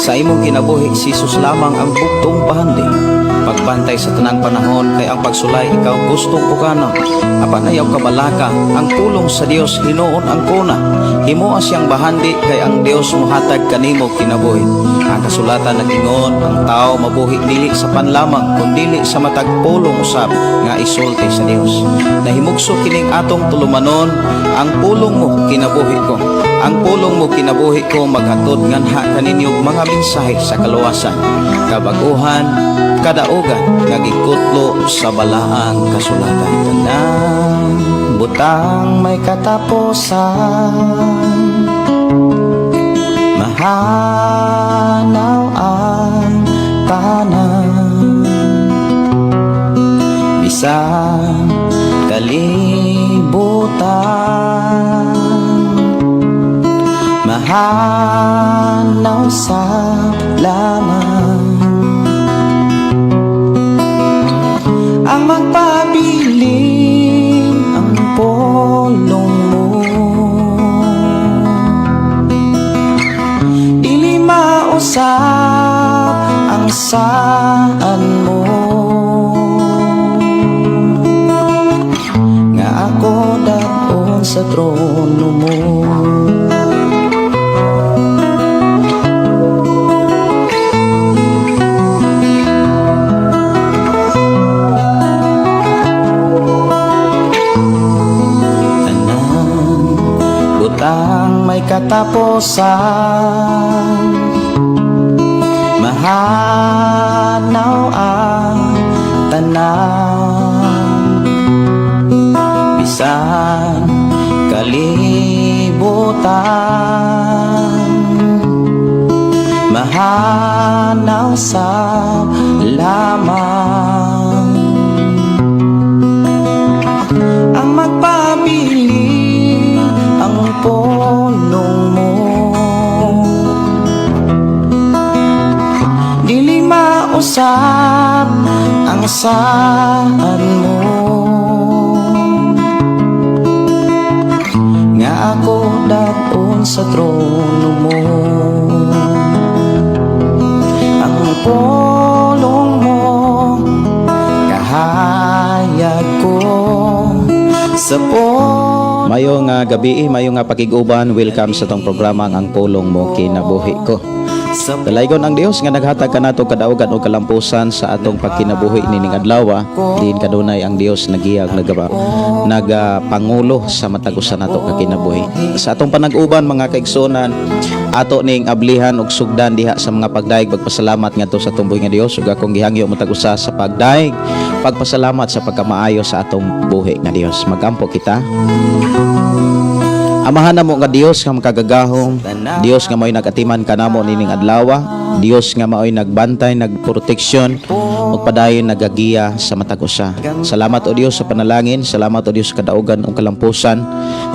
Sa imong kinabuhi, si Jesus lamang ang bugtong bahandi. Pagbantay sa tanang panahon kay ang pagsulay ikaw gustong pukanon. Apan ayaw kabalaka, ang pulong sa Dios hinuon ang kuna. Himoa siyang bahandi kay ang Dios mohatag kanimo kinabuhi. Ang kasulatan nag-ingon, ang tao mabuhi dili sa pan lamang kundili sa matag pulong usab nga isulti sa Dios. Nahimugso kining atong tulumanon, "Ang pulong mo kinabuhi ko." "Ang pulong mo kinabuhi ko" maghatod nganha kaninyo mga mensahe sa kaluwasan, kabaguhan, kadaugan nga gikutlo sa balaang kasulatan. Tanang butang may katapusan, mahanaw ang tanan, bisan kalibutan, mahanaw sa laman. Ang magpabilin ang pulong mo, dili mausap ang saan mo, nga ako dad-on sa trono mo. Tanan butang may katapusan, mahanaw ang tanan, bisan kalibutan, mahanaw sa lamang. Ang magpabilin ang pulong mo, dili mausap ang saan mo, nga ako dad-on sa trono mo. Ang pulong mo kahayag ko sa pulong. Maayong gabi, maayong nga pakig-uban, welcome sa atong programa "Ang Pulong Mo Kinabuhi Ko." Dalaygon ang Dios nga naghatag kanato kadaugan o kalampusan sa atong pagkinabuhi nining adlaw. Diin kanunay ang Dios nagiyag nagaba nagapangulo sa matag usa nato ka kinabuhi. Sa atong panag-uban, mga kaigsuonan, ato ning ablihan og sugdan diha sa mga pagdayeg pagpasalamat ngadto sa atong buhi nga Dios, ug akong gihangyo matag usa sa pagdayeg pagpasalamat sa pagkamaayo sa atong buhi nga Dios. Magampo kita. Amahan namo nga Dios nga makagagahom, Dios nga mao'y nagatiman kanamo nining adlaw, Dios nga mao'y nagbantay, nagproteksyon ug padayon nagagiya sa matag usa. Salamat, o Dios, sa panalangin, salamat, o Dios, sa kadaugan ug kalampusan.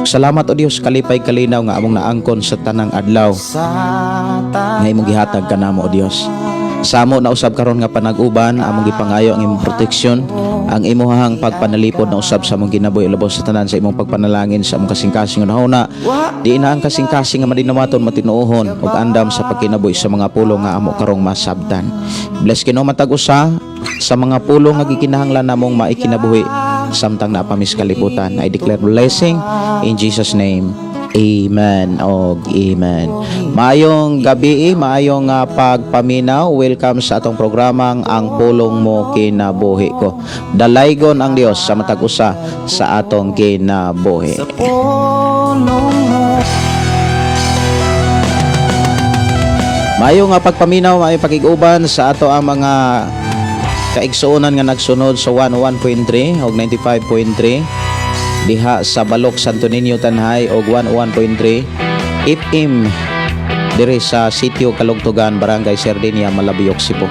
Salamat, o Dios, kalipay kalinaw nga among naangkon sa tanang adlaw nga imong gihatag kanamo, o Dios. Sa amo na usab karon nga panag-uban, among gipangayo ang imong proteksyon, ang imuhang pagpanalipod na usab sa among kinabuhi, lubos sa tanan sa imong pagpanalangin sa among kasing-kasing hunahuna. Di na ang kasing-kasing nga madinawaton, matinuohon ug andam sa pagkinabuhi sa mga pulong nga amo karong masabtan. Bless Ginoo matag usa sa mga pulong nga gikinahanglan namong maikinabuhi samtang naa pa mi sa kalibutan. I declare blessing in Jesus' name. Amen og amen. Maayong gabi, maayong pagpaminaw. Welcome sa atong programang "Ang Pulong Mo Kinabuhi Ko." Dalaygon ang Dios sa matag usa sa atong kinabuhi. Sa pulong mo. Maayong nga pagpaminaw, maayong pakig-uban sa ato ang mga kaigsuonan nga nagsunod sa 101.3 og 95.3 diha sa Balok, Santo Niño, Tanjay og 101.3 FM diri sa Sitio Kalugtugan, Barangay Sardinia, Malabuyoc, Cebu.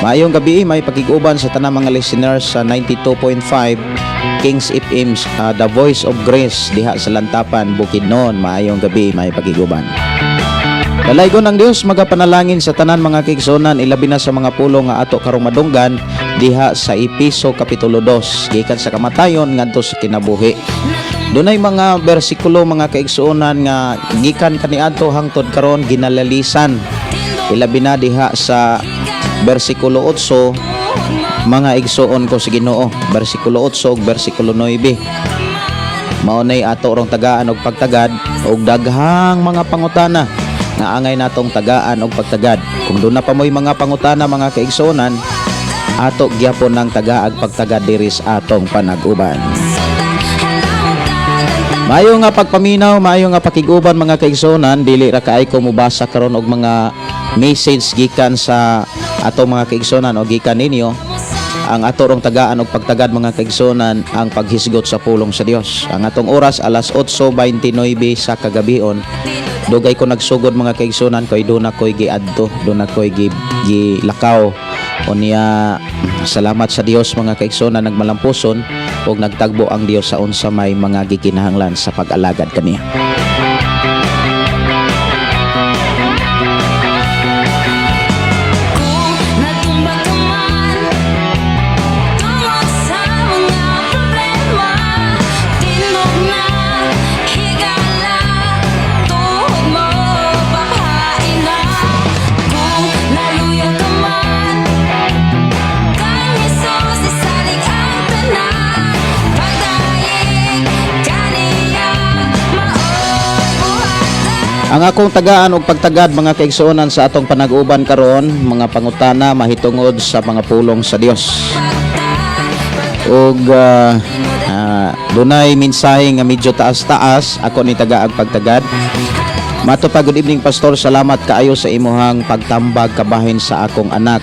Maayong gabi, may pakig-uban sa tanang mga listeners sa 92.5 Kings FM, The Voice of Grace diha sa Lantapan, Bukidnon. Maayong gabi, may pakig-uban. Dalaygon ang Dios magapanalangin sa tanan, mga kaigsuonan, ilabi na sa mga pulong nga ato karong madunggan diha sa Epeso kapitulo 2, gikan sa kamatayon ngadto sa kinabuhi. Dunay mga bersikulo, mga kaigsuonan, nga gikan kaniadto hangtod karon ginalalisan. Ilabi na diha sa bersikulo 8, mga igsuon ko sa Ginoo, bersikulo 8 ug bersikulo 9. Mao nay ato rong tagaan og pagtagad og daghang mga pangutana nga angay natong tagaan og pagtagad. Kung duna pa mo'y mga pangutana, mga kaigsuonan, ato gyapon ng tagaag pagtagad diri sa atong panag-uban. Maayo nga pagpaminaw, maayo nga pakig-uban, mga kaigsuonan. Dili ra kaay ko mobasa karon og mga message gikan sa atong mga kaigsuonan o gikan ninyo. Ang ato rong tagaan og pagtagad, mga kaigsuonan, ang paghisgot sa pulong sa Dios. Ang atong oras, alas 8:29 sa kagabion. Dugay ko nagsugod, mga kaigsuonan, kay duna ko'y giadto, duna ko'y gilakaw. Unya salamat sa Dios, mga kaigsuonan, nagmalampuson ug nagtagbo ang Dios sa unsa may mga gikinahanglan sa pag-alagad kaniya. Kung natumba ka man tungod sa mga problema, tindog na, higala, tuhod mo pahain na. Kung naluya ka man, kang Jesus isalig ang tanan. Pagdaig kaniya, maoy buhatan. Ang akong tagaan og pagtagad, mga kaigsuonan, sa atong panag-uban karon, mga pangutana mahitungod sa mga pulong sa Dios. Ug dunay mensahe nga medyo taas-taas, ako ni tagaag pagtagad. Mato pa, "Good evening, Pastor, salamat kaayo sa imuhang pagtambag kabahin sa akong anak."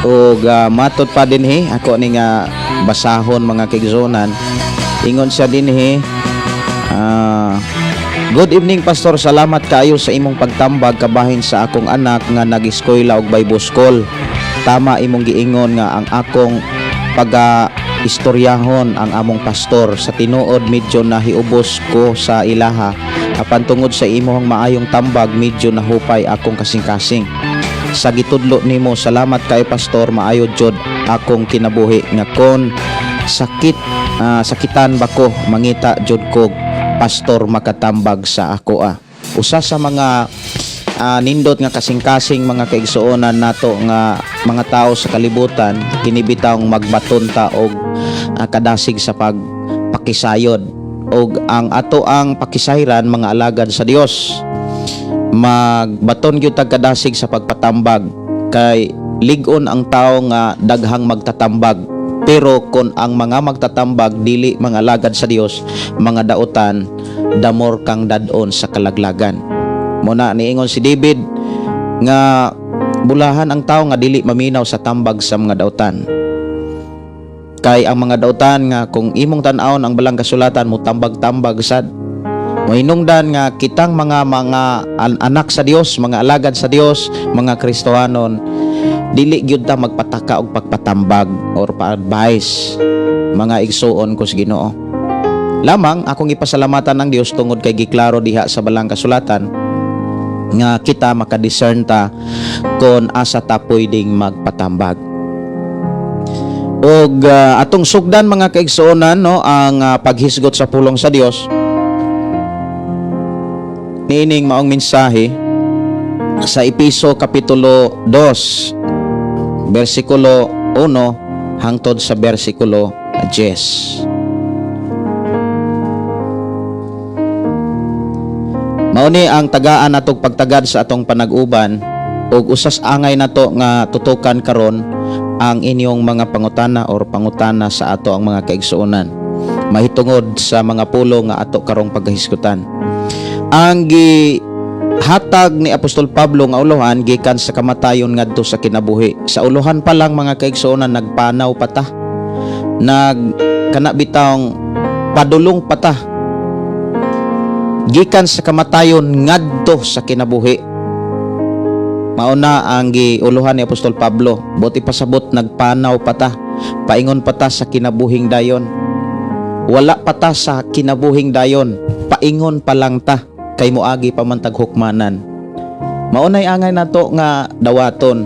Ug matod pa dinhi, ako ni nga basahon, mga kaigsuonan. Ingon siya dinhi, "Good evening, Pastor, salamat kaayo sa imong pagtambag kabahin sa akong anak nga nag-eskwela og Bible School. Tama imong giingon nga ang akong pag istoryahon ang among pastor. Sa tinuod, medyo nahiubos ko sa ilaha. Apan tungod sa imong maayong tambag, medyo nahupay akong kasing-kasing sa gitudlo nimo. Salamat kay Pastor, maayo jud akong kinabuhi nga kon sakit sakitan ba ko, mangita jud ko pastor makatambag sa ako ah." Usa sa mga nindot nga kasing-kasing, mga kaigsuonan nato nga mga tao sa kalibutan, kini bitawng magbaton ta og kadasig sa pagpakisayod, og ang ato ang pakisayran mga alagad sa Dios. Magbaton gyud tag kadasig sa pagpatambag kay lig-on ang tao nga daghang magtatambag, pero kon ang mga magtatambag dili mga alagad sa Dios, mga dautan, damor kang dad-on sa kalaglagan. Mao na niingon si David nga bulahan ang tao nga dili maminaw sa tambag sa mga dautan, kay ang mga dautan nga kung imong tan-awon ang balang kasulatan, mo tambag-tambag sad. Mohinungdan nga kitang mga anak sa Dios, mga alagad sa Dios, mga Kristohanon, dili gyud ta magpataka og pagpatambag or pa-advise, mga igsuon ko sa Ginoo. Lamang akong ipasalamatan ng Dios tungod kay giklaro diha sa balang kasulatan nga kita makadiscern ta kon asa ta pwedeng magpatambag. Og atong sugdan, mga kaigsuonan, no, ang paghisgot sa pulong sa Dios niining maong mensahe sa Epeso kapitulo 2 bersikulo 1 hangtod sa bersikulo 10. Mao ni ang tagaan natog pagtagad sa atong panag-uban, ug usas angay nato nga tutukan karon ang inyong mga pangutana or pangutana sa ato ang mga kaigsuonan mahitungod sa mga pulong nga ato karong pagkahisgutan. Ang gihatag ni Apostol Pablo nga ulohan, gikan sa kamatayon ngadto sa kinabuhi. Sa ulohan pa lang, mga kaigsuonan, nagpanaw pa ta. Nag kana bitawng padulong pa ta. Gikan sa kamatayon ngadto sa kinabuhi. Mao na ang giuluhan ni Apostol Pablo. Buot ipasabot, nagpanaw pa ta. Paingon pa ta sa kinabuhing dayon. Wala pa ta sa kinabuhing dayon. Paingon pa lang ta kay moagi pa man tag hukmanan. Mao nay angay nato nga dawaton.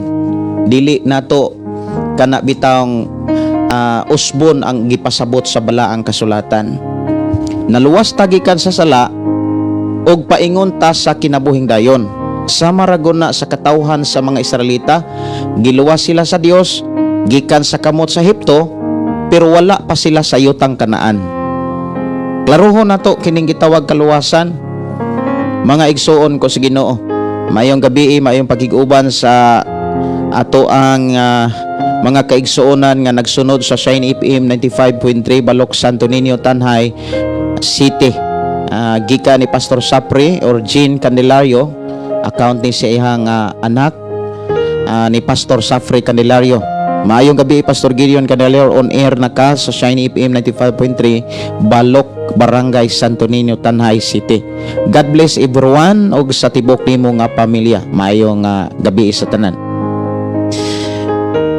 Dili nato kana bitawng usbon ang gipasabot sa balaang kasulatan. Naluwas ta gikan sa sala ug paingon ta sa kinabuhing dayon. Sama ra guna sa katawhan sa mga Israelita, giluwas sila sa Dios gikan sa kamot sa Ehipto, pero wala pa sila sa yutang Kanaan. Klarohon nato kining gitawag kaluwasan. Mga igsuon ko sa Ginoo, maayong gabi, maayong pagkig-uban sa ato ang mga kaigsuonan nga nagsunod sa Shine FM 95.3, Balok, Santo Niño, Tanjay City. Gikan ni Pastor Sapre or Jean Candelario, account ni sa iyang anak ni Pastor Safre Candelario. Maayong gabi, Pastor Gideon Candelario, on air na ka sa Shine FM 95.3, Balok, Barangay Santo Niño, Tanjay City. God bless everyone og sa tibok nimo nga pamilya. Maayong gabi sa tanan.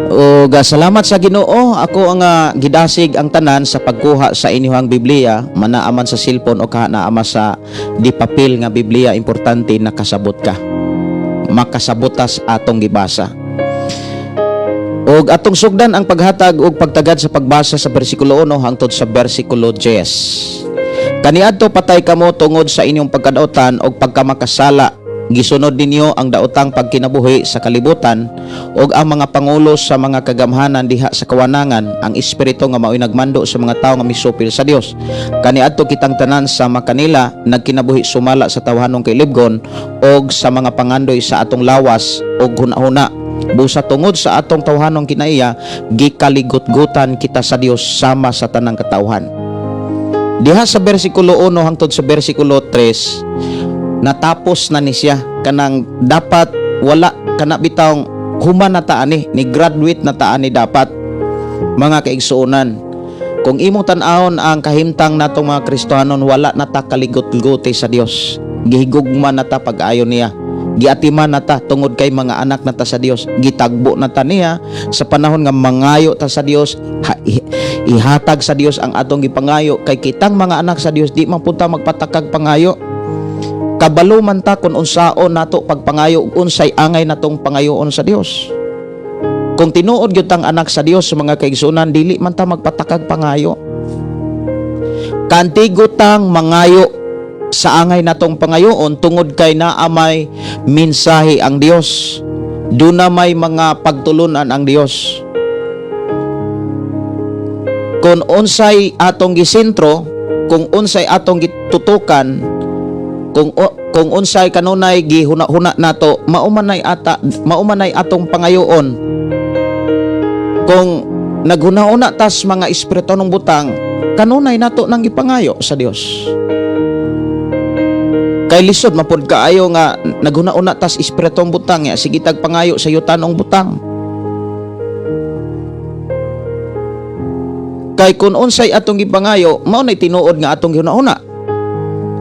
Ug salamat sa Ginoo, ako ang gidasig ang tanan sa pagkuha sa inyong Biblia, manaa man sa cellphone o kaha naa man sa di papel nga Biblia, importante nakasabot ka. Makasabot tas atong gibasa. Og atong sugdan ang paghatag og pagtagad sa pagbasa sa bersikulo 1 hangtod sa bersikulo 10. "Kaniadto patay kamo tungod sa inyong pagkadautan og pagkamakasala. Gisunod ninyo ang daotang pagkinabuhi sa kalibutan ug ang mga pangulo sa mga kagamhanan diha sa kawanangan, ang espiritu nga mao'y nagmando sa mga tawo nga misupil sa Dios. Kaniadto kitang tanan sama kanila nagkinabuhi sumala sa tawhanong kailibgon og sa mga pangandoy sa atong lawas ug hunahuna. Busa tungod sa atong tawhanong kinaiya, gikaligutgutan kita sa Dios sama sa tanang katawhan." Diha sa bersikulo 1 hangtod sa bersikulo 3, natapos na ni siya kanang dapat wala kana bitawng human na ta ani ni, graduate na ta ani dapat, mga kaigsuonan. Kung imong tan-awon ang kahimtang natong mga Kristohanon, wala na ta kaligot-gote sa Dios. Gihigugma na ta pag-ayo niya, giatiman na ta tungod kay mga anak na ta sa Dios, gitagbo na ta niya sa panahon nga mangayo ta sa Dios, ihatag sa Dios ang atong gipangayo, kay kitang mga anak sa Dios, di man punta magpatakag pangayo. Kabalo man ta kung unsaon nato pagpangayo, unsay angay natong pangayoon sa Dios. Kung tinuod gyud tang anak sa Dios, mga kaigsuonan, dili man ta magpatakag pangayo. Kantigo tang mangayo sa angay natong pangayoon tungod kay naa may mensahe ang Dios. Duna may mga pagtulunan ang Dios. Kung unsay atong gisentro, kung unsay atong gitutukan, kung unsay kanunay gihuna-huna nato, mao man nay atong pangayoon. Kung naghuna-huna tas mga espirituanong butang, kanunay nato nang gipangayo sa Dios. Kay lisod mapud kaayo nga naghuna-huna tas espirituanong butang ya sige tag pangayo sa yutanong butang. Kay kung unsay atong gipangayo, mao nay tinuod nga atong gihuna-huna.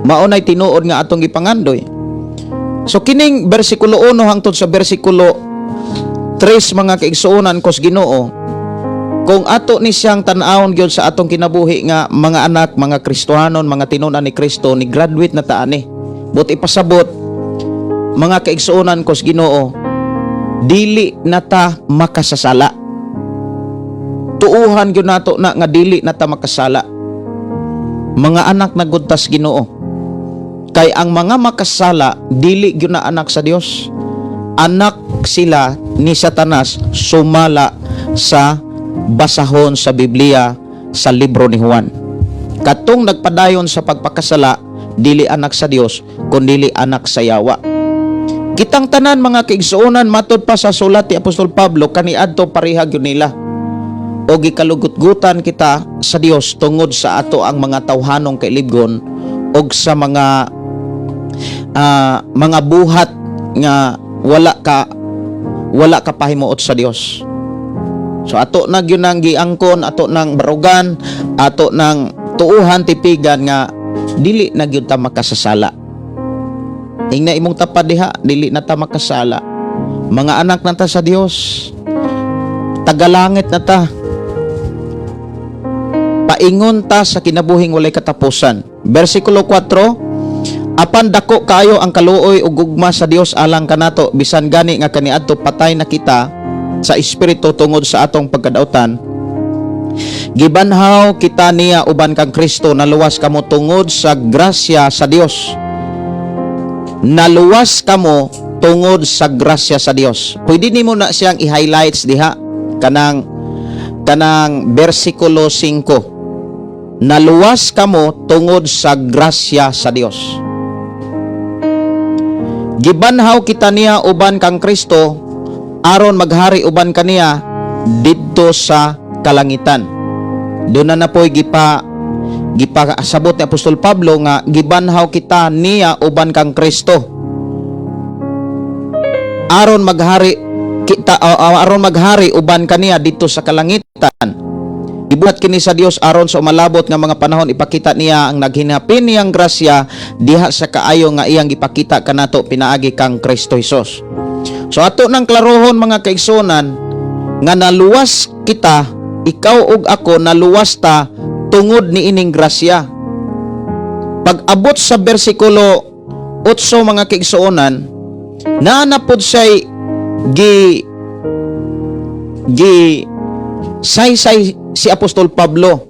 Mao nay tinuod nga atong gipangandoy. So kining bersikulo 1 hangtod sa bersikulo 3, mga kaigsuonan kos Ginoo, kung ato ni siyang tan-awon gyud sa atong kinabuhi nga mga anak, mga Kristohanon, mga tinunan ni Kristo, ni graduate na ta ani. But ipasabot, mga kaigsuonan kos Ginoo, dili na ta makasasala. Tuuhan gyud nato na nga dili na ta makasala. Mga anak na gud tas Ginoo. Kay ang mga makasala, dili gyud na anak sa Dios. Anak sila ni Satanas sumala sa basahon sa Biblia sa libro ni Juan. Katong nagpadayon sa pagpakasala, dili anak sa Dios, kundili anak sa yawa. Kitang tanan, mga kaigsuonan, matod pa sa sulat ni Apostol Pablo, kaniadto pareha gyud nila. O gikalugot-gutan kita sa Dios tungod sa ato ang mga tawhanong kailibgon og sa mga buhat nga wala ka pahimuot sa Dios. So ato na gyud nang giangkon, ato nang barugan, ato nang tuuhan tipigan nga dili na gyud ta makasasala. Ingna imong tapad diha, dili na ta makasala. Mga anak na ta sa Dios. Tagalangit na ta. Paingon ta sa kinabuhing walay katapusan. Versikulo 4, "Apan dako kaayo ang kaluoy ug gugma sa Dios alang kanato, bisan gani nga kaniadto patay na kita sa espiritu tungod sa atong pagkadautan. Gibanhaw kita niya uban kang Kristo. Naluwas kamo tungod sa grasya sa Dios." Naluwas kamo tungod sa grasya sa Dios. Tungod sa grasya sa Dios. Pwede nimo na siyang i-highlights diha kanang bersikulo 5. Naluwas kamo tungod sa grasya sa Dios. Gibanhaw kita niya uban kang Kristo aron maghari uban kaniya didto sa kalangitan. Doon na na po'y gipasabot ni Apostol Pablo nga gibanhaw kita niya uban kang Kristo aron maghari kita, aron maghari uban kaniya didto sa kalangitan. Gibuhat kini sa Dios aron sa umalabot nga mga panahon ipakita niya ang naghinapin niyang grasya diha sa kaayo nga iyang gipakita kanato pinaagi kang Kristo Hesus. So ato nang klarohon, mga kaigsunan, nga naluwas kita, ikaw ug ako, naluwas ta tungod ni ining grasya. Pag abot sa bersikulo 8, mga kaigsuonan, naa na pod siya'y gi gi saysay si Apostol Pablo.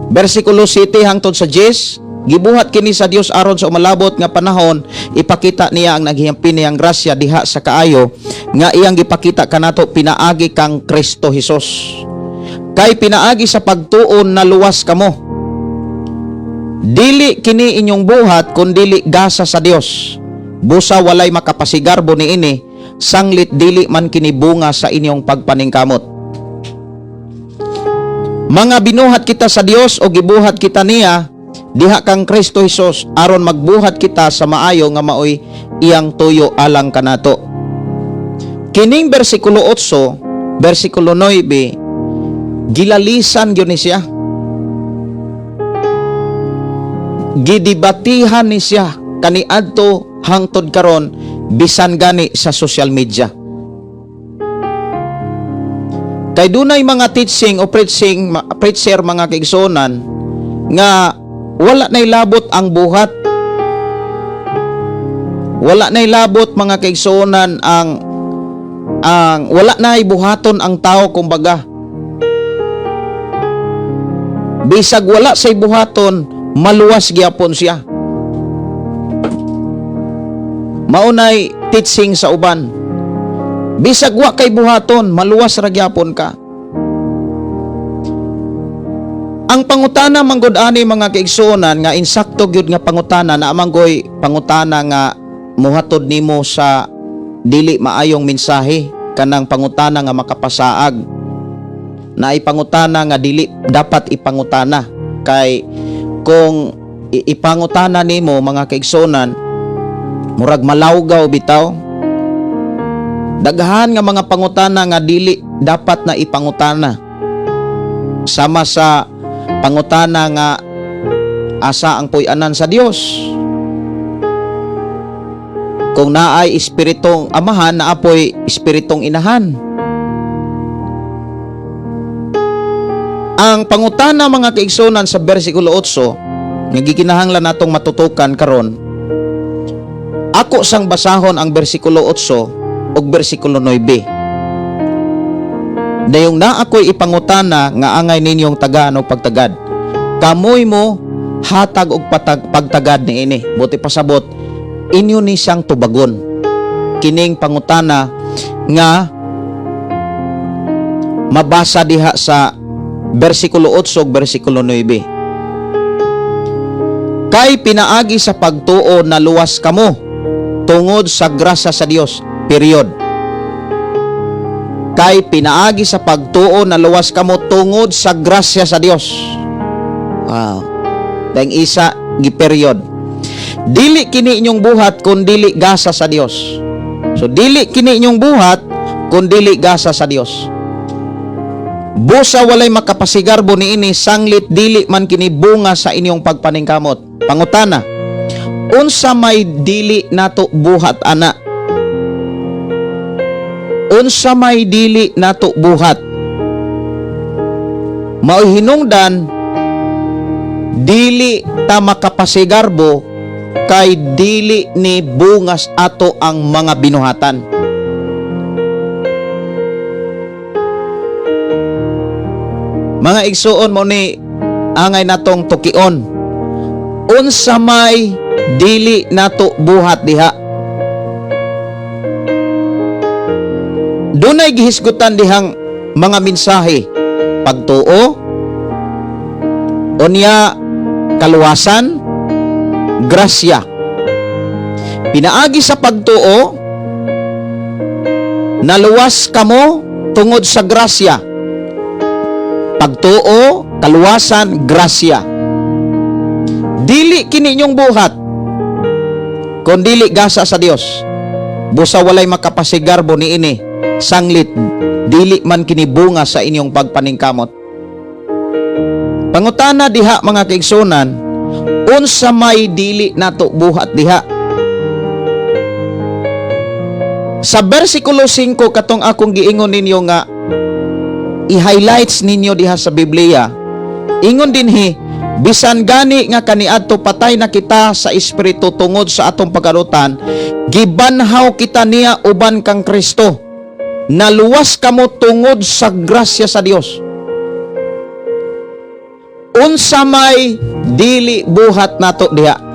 Bersikulo 7 hangtod sa 10, gibuhat kini sa Dios aron sa umalabot nga panahon ipakita niya ang naghiyampin niyang grasya diha sa kaayo nga iyang gipakita kanato pinaagi kang Kristo Hesus. Kay pinaagi sa pagtuon naluwas kamo. Dili kini inyong buhat kun dili gasa sa Dios. Busa walay makapasigarbo niini, sanglit dili man kini bunga sa inyong pagpaningkamot. Mga binuhat kita sa Dios o gibuhat kita niya diha kang Kristo Hesus aron magbuhat kita sa maayo nga maoy iyang tuyo alang kanato. Kining bersikulo 8, bersikulo 9, gilalisan gyud ni siya. Gidibatihan ni siya kaniadto hangtod karon, bisan gani sa social media. Kay dunay mga teaching o preaching preacher, mga kaigsuonan, nga wala nay labot ang buhat. Wala nay labot, mga kaigsuonan, ang wala nay buhaton ang tao kumbaga. Bisag wala say buhaton, maluwas gyapon siya. Maunay teaching sa uban. Bisag wa kay buhaton, maluwas ra gyapon ka. Ang pangutana manggod ani, mga kaigsuonan, nga insakto gyud nga pangutana na manggoy pangutana nga muhatod nimo sa dili maayong mensahe, kanang pangutana nga makapasaag na ipangutana nga dili dapat ipangutana, kay kung ipangutana nimo, mga kaigsuonan, murag malawgaw bitaw. Daghan nga mga pangutana nga dili dapat na ipangutana, sama sa pangutana nga asa ang puy-anan sa Dios, kung naay espiritong amahan, naapoy espiritong inahan. Ang pangutana, mga kaigsunan, sa bersikulo 8 nga gikinahanglan natong matutukan karon, ako sang basahon ang bersikulo 8 ug bersikulo 9. Dayong naa ako'y ipangutana nga angay ninyong tagaan og pagtagad. Kamoy mo hatag og pagtagad niini. Buot ipasabot, inyo ni siyang tubagon. Kining pangutana nga mabasa diha sa bersikulo 8 ug bersikulo 9. Kay pinaagi sa pagtuo naluwas kamo tungod sa grasya sa Dios. Period. Kay pinaagi sa pagtuo naluwas kamo tungod sa grasya sa Dios. Wow. Dahil isa gi-period. Dili kini inyong buhat kun dili gasa sa Dios. So dili kini inyong buhat kun dili gasa sa Dios. Busa walay makapasigarbo niini, sanglit dili man kini bunga sa inyong pagpaningkamot. Pangutana, unsa may dili nato buhat ana? Unsa may dili nato buhat? Mao'y hinungdan dili ta makapasigarbo kay dili ni bungas ato ang mga binuhatan. Mga igsuon, mo ni angay natong tukion. Unsa may dili nato buhat diha? Dunay gihisgutan dihang mga mensahe: pagtuo, unya kaluwasan, grasya. Pinaagi sa pagtuo, naluwas kamo tungod sa grasya. Pagtuo, kaluwasan, grasya. Dili kini inyong buhat, kun dili gasa sa Dios. Busa walay makapasigarbo niini, sanglit dili man kini bunga sa inyong pagpaningkamot. Pangutana diha, mga kaigsunan, unsa may dili nato buhat diha? Sa versikulo 5, katong akong giingon ninyo nga i-highlights ninyo diha sa Biblia, ingon dinhi, "Bisan gani nga kaniadto patay na kita sa espiritu tungod sa atong pagkarutan, gibanhaw kita niya uban kang Kristo. Naluwas kamo tungod sa grasya sa Dios." Unsa may dili buhat nato diha?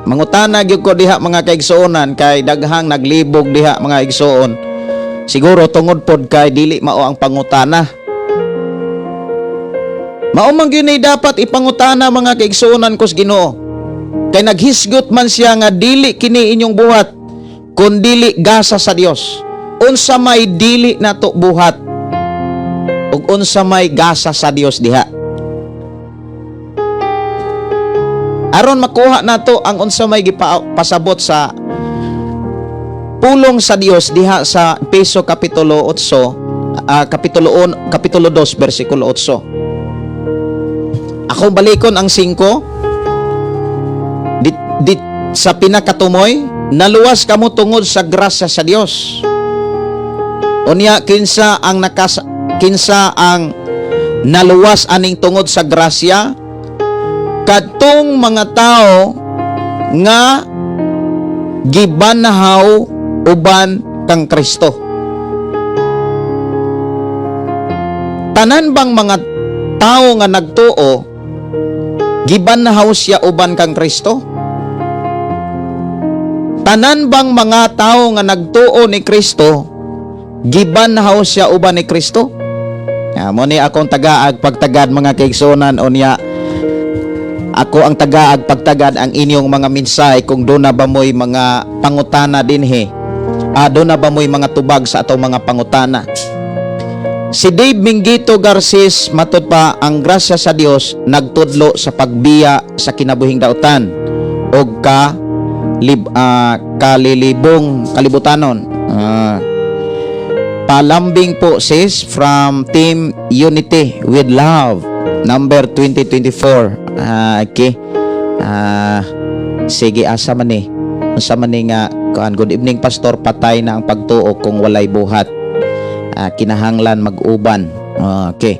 Mangutana gyud ko diha, mga kaigsuonan, kay daghang naglibog diha, mga igsuon. Siguro tungod pod kay dili mao ang pangutana. Mao man gyud ni dapat ipangutana, mga kaigsuonan ko sa Ginoo. Kay naghisgot man siya nga dili kini inyong buhat kun dili gasa sa Dios. Unsa may dili nato buhat ug unsa may gasa sa Dios diha? Aron makuha nato ang unsa may gipasabot sa pulong sa Dios diha sa Efeso kapitulo 8, kapitulo 1, kapitulo 2, bersikulo 8. Ako balikon ang 5 di, sa pinakatumoy, naluwas kamo tungod sa grasya sa Dios. Unya kinsa ang naluwas aning tungod sa grasya? Katong mga tao nga gibanhaw uban kang Kristo. Tanan bang mga tao nga nagtuo, gibanhaw siya uban kang Kristo? Tanan bang mga tao nga nagtuo ni Kristo, gibanhaw siya uban ni Kristo? Ya, mo ni akong tagaag pagtagad, mga kaigsuonan. Unya ako ang tagaag pagtagad ang inyong mga mensahe kung doon na ba mo'y mga pangutana dinhi. Doon na ba mo'y mga tubag sa atong mga pangutana? Si Dave Mingito Garces, matud pa ang grasya sa Dios nagtudlo sa pagbiya sa kinabuhing dautan og ka lib, kalilibong kalibutanon. Palambing po, sis, from Team Unity with Love number 2024. Okay. Sige, asa man ni? Unsa man ni nga kuan? "Good evening, Pastor, patay na ang pagtuo kung walay buhat. Kinahanglan mag-uban." Okay.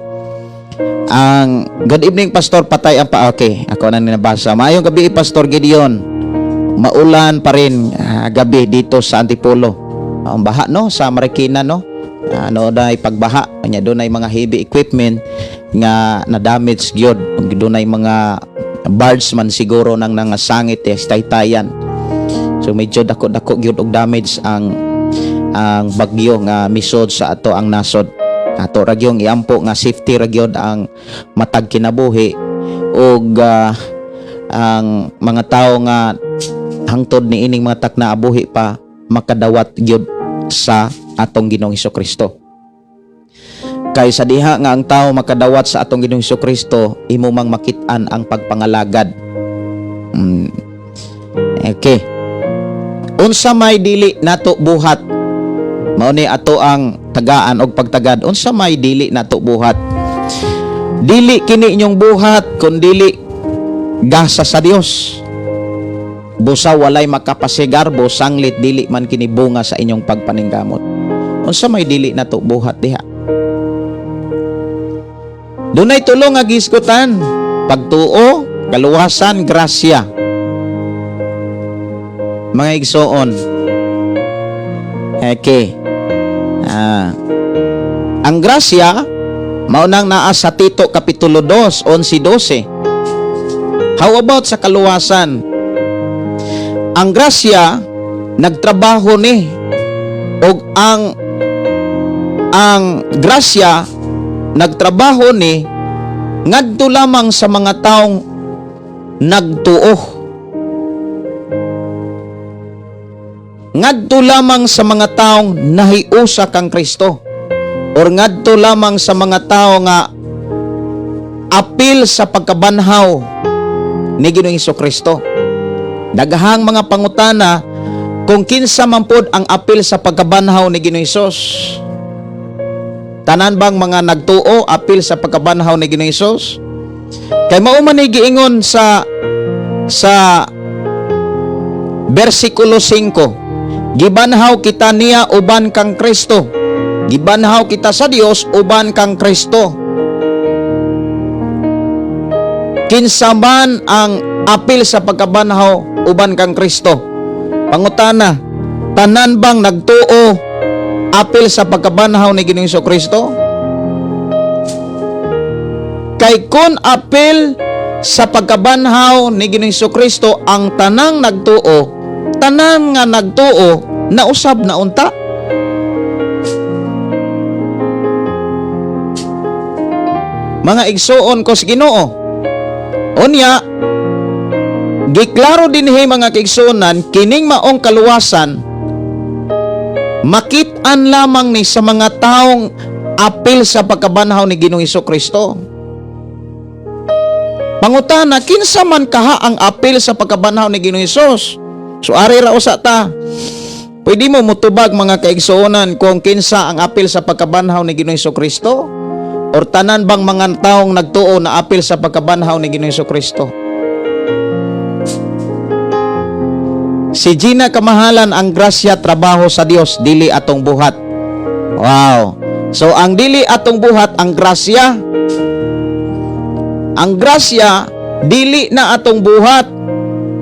Ang "Good evening, Pastor, patay ang pa," okay, ako na nabasa. "Maayong gabi, Pastor Gideon. Maulan pa rin gabi dito sa Antipolo." Ang baha, no, sa Marikina, no. Ano na pagbaha nya, dunay mga heavy equipment nga na damage gyud. Dunay mga barge man siguro nang nangasangit eh, taytayan. So medyo dako-dako gyud og damage ang bagyo nga misod sa ato ang nasod. Ato ra gyud iampo nga safety ra gyud ang matag kinabuhi ug ang mga tawo nga hangtod ni ining mga takna abuhi pa makadawat gyud sa atong Ginoong Kristo. Kay sa diha nga ang tao makadawat sa atong Ginoong Kristo, imo mang makit-an ang pagpangalagad. Okay. Unsa may dili nato buhat? Mao ni ato ang tagaan og pagtagad. Unsa may dili nato buhat? Dili kini inyong buhat kun dili gasa sa Dios. Busa walay makapasigarbo, sanglit dili man kini bunga sa inyong pagpaningkamot. Unsa may dili nato buhat diha? Dunay tulo nga gisgutan: pagtuo, kaluwasan, grasya. Mga igsoon. Okay. Ang grasya mao nang naa sa Tito kapitulo 2, 11-12. How about sa kaluwasan? Ang grasya nagtrabaho ni og ang Ang grasya nagtrabaho ni ngadto lamang sa mga taong nagtuo. Ngadto lamang sa mga taong nahiusa kang Kristo or ngadto lamang sa mga tao nga apil sa pagkabanhaw ni Ginoong Kristo. Daghang mga pangutana kung kinsa man pod ang apil sa pagkabanhaw ni Ginoong Hesus. Tanan bang mga nagtuo apil sa pagkabanhaw ni Ginoong Hesus? Kay mao man ni giingon sa bersikulo 5, gibanhaw kita niya uban kang Kristo. Gibanhaw kita sa Dios uban kang Kristo. Kinsa man ang apil sa pagkabanhaw uban kang Kristo? Pangutana, tanan bang nagtuo apil sa pagkabanhaw ni Ginoong Kristo? Kay kun apil sa pagkabanhaw ni Ginoong Kristo ang tanang nagtuo, tanan nga nagtuo nausab na unta. Mga igsuon ko sa Ginoo. Unya, giklaro dinhi, mga kaigsuonan, kining maong kaluwasan makit-an lamang ni sa mga taong apil sa pagkabanhaw ni Ginoong Kristo. Pangutana, kinsa man kaha ang apil sa pagkabanhaw ni Ginoong Hesus? So ari ra usa ta. Pwede mo mutubag, mga kaigsuonan, kung kinsa ang apil sa pagkabanhaw ni Ginoong Kristo? Or tanan bang mga taong nagtuo na apil sa pagkabanhaw ni Ginoong Kristo? Si Gina Kamahalan, ang grasya trabaho sa Dios, dili atong buhat. Wow. So ang dili atong buhat ang grasya. Ang grasya dili na atong buhat.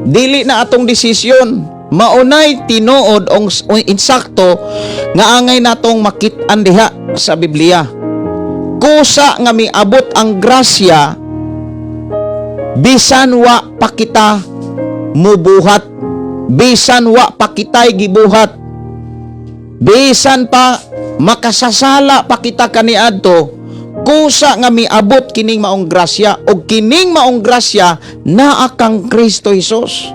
Dili na atong desisyon. Maunay tinuod ong insakto nga angay natong makit-an diha sa Biblia. Kusa nga miabot ang grasya bisan wa pa kita mubuhat, bisan wa pa kita'y gibuhat, bisan pa makasasala pa kita kaniadto, kusa nga miabot kining maong grasya, og kining maong grasya naa kang Kristo Hesus,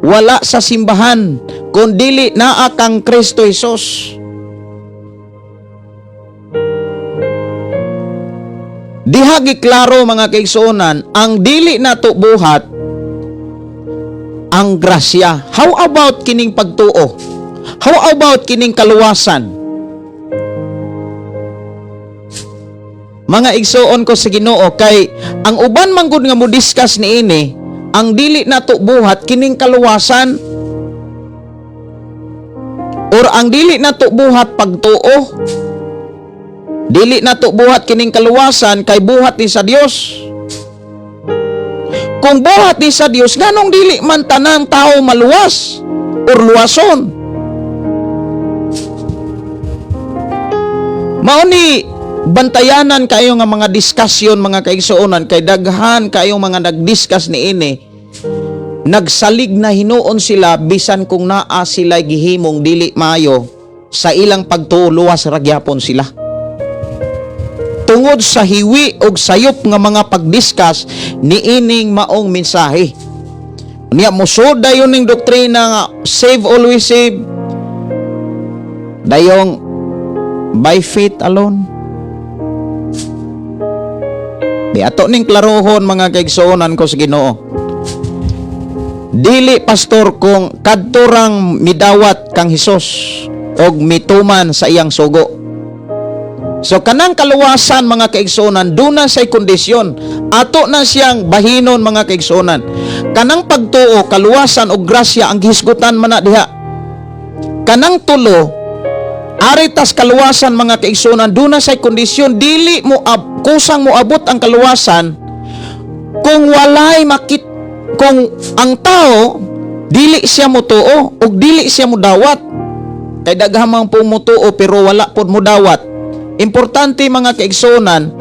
wala sa simbahan kun dili naa kang Kristo Hesus. Diha giklaro, mga kaigsuonan, ang dili nato buhat ang grasya. How about kining pagtuo? How about kining kaluwasan? Mga igsuon ko sa Ginoo, kay ang uban man gud nga mo discuss niini, ang dili nato buhat kining kaluwasan or ang dili nato buhat pagtuo. Dili nato buhat kining kaluwasan kay buhat ni sa Dios. Kung buhat ni sa Dios, nganong dili man tanang tao maluwas or luwason? Mao ni bantayanan kayo nga mga diskusyon, mga kaigsuonan, kay daghan kayo mga nagdiscuss niini, nagsalig na hinuon sila bisan kung naa sila gihimong dili maayo sa ilang pagtuo, luwas ra gyapon sila tungod sa hiwi og sayop nga mga pagdiscuss niining maong mensahe. Niya musod dayon ning doktrina nga save, always save, dayong by faith alone. Di ato ning klarohon, mga kaigsuonan ko sa Ginoo. Dili, pastor, kung kadturang midawat kang Hesus og mituman sa iyang sugo. So kanang kaluwasan, mga kaigsuonan, duna say kondisyon. Ato na siyang bahinon, mga kaigsuonan. Kanang pagtuo, kaluwasan og grasya ang gihisgutan man na diha. Kanang tulo, ari tas kaluwasan, mga kaigsuonan, duna say kondisyon. Dili mo kusang moabot ang kaluwasan kung walay makit kung ang tao dili siya motuo ug dili siya modawat, kay daghan man po motuo pero wala pod modawat. Importante, mga kaigsuonan,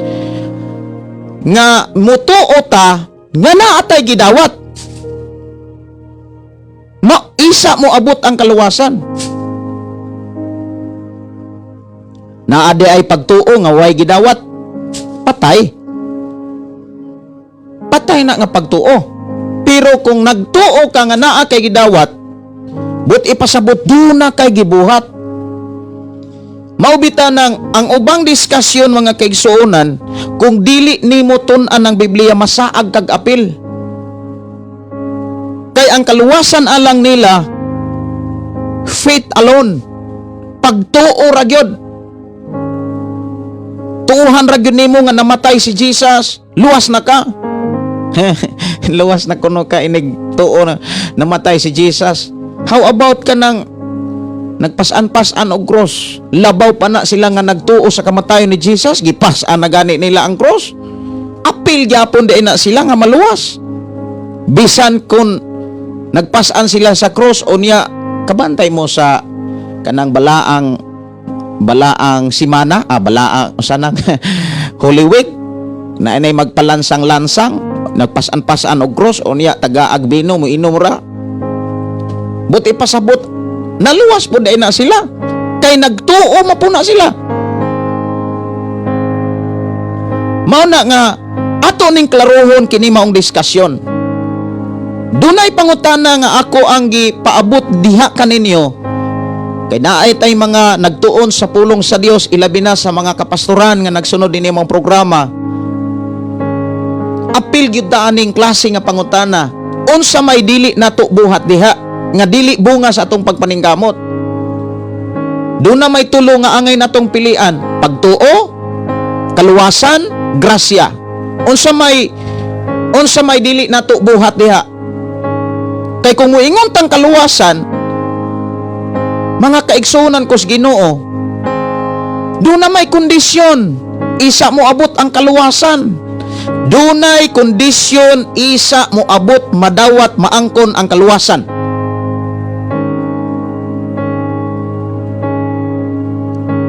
nga motuo ta nga naa tay gidawat, ma isa mo abot ang kaluwasan. Naa diay pagtuo nga way gidawat, patay. Patay na nga pagtuo. Pero kung nagtuo ka nga naa kay gidawat, but ipasabot duna kay gibuhat. Mao bitaw nang ang ubang diskasyon, mga kaigsuonan, kung dili nimo tun-an ang Biblia, masaag kag apil. Kay ang kaluwasan alang nila, faith alone. Pagtuo ra gyud. Tuuhan ra gyud nimo nga namatay si Jesus, luwas na ka. Luwas na kuno ka inig tuo na namatay si Jesus. How about kanang nagpasan-pasan og cross? Labaw pa na sila nga nagtuo sa kamatayon ni Jesus, gipas-an na gani nila ang cross. Apil gyapon diay na sila nga maluwas. Bisan kung nagpasan sila sa cross, unya kabantay mo sa kanang balaang balaang simana, balaang usa nang Holy Week na inay magpalansang-lansang, nagpasan-pasan og cross, unya tagaag bino, mo inom ra. Buti pasabot, naluwas po diay na sila kay nagtuo man po na sila. Mao na nga ato ning klarohon kini maong diskasyon. Dunay pangutana nga ako ang gipaabot diha kaninyo kay naay tay mga nagtuon sa pulong sa Dios, ilabi na sa mga kapastoran nga nagsunod dinhi mong programa. Apil gyud ta aning klase nga pangutana: unsa may dili nato buhat diha nga dili bunga sa atong pagpaningkamot? Duna may tulo nga angay natong pilian: pagtuo, kaluwasan, grasya. Unsa may dili nato buhat diha? Kay kung moingon tang kaluwasan, mga kaigsunan ko sa Ginoo, duna may kondisyon isa mo abot ang kaluwasan. Dunay kondisyon isa mo abot, madawat, maangkon ang kaluwasan.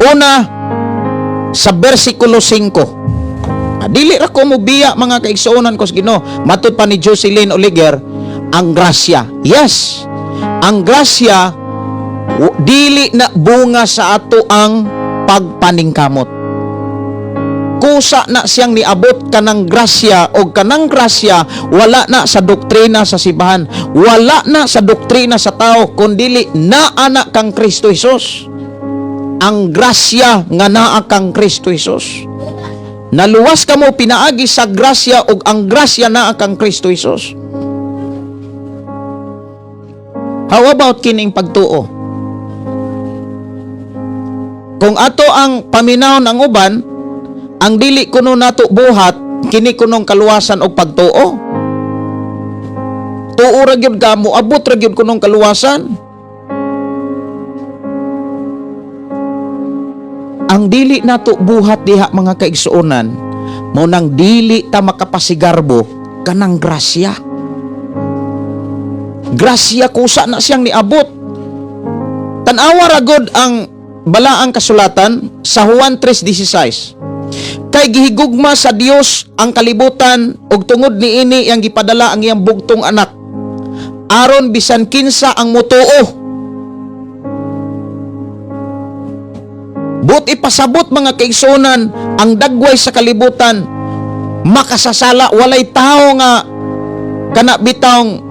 Una, sa versikulo 5. Dili ra ko mobiya, mga kaigsuonan ko sa Ginoo. Matud pa ni Jocelyn Oliger, ang grasya. Yes, ang grasya dili na bunga sa ato ang pagpaningkamot. Kusa na siyang niabot kanang grasya, o kanang grasya wala na sa doktrina sa simbahan, wala na sa doktrina sa tao, kundili naa na kang Kristo Jesus. Ang grasya nga naa kang Kristo Jesus. Naluwas ka mo pinaagi sa grasya, ug ang grasya naa kang Kristo Jesus. How about kining pagtuo? Kung ato ang paminawon ang uban, ang dili kuno nato buhat kini kunong kaluwasan og pagtuo. Tuo ra gyud ka, moabot ra gyud kunong kaluwasan. Ang dili nato buhat diha, mga kaigsuonan, mao nang dili ta makapasigarbo kanang grasya. Grasya, kusa na siyang niabot. Tan-awa ra gud ang balaang kasulatan sa Juan 3:16. Kay gihigugma sa Dios ang kalibutan ug tungod niini iyang gipadala ang iyang bugtong anak, aron bisan kinsa ang mutuo. But ipasabot, mga kaigsuonan, ang dagway sa kalibutan makasasala, walay tao nga kana bitawng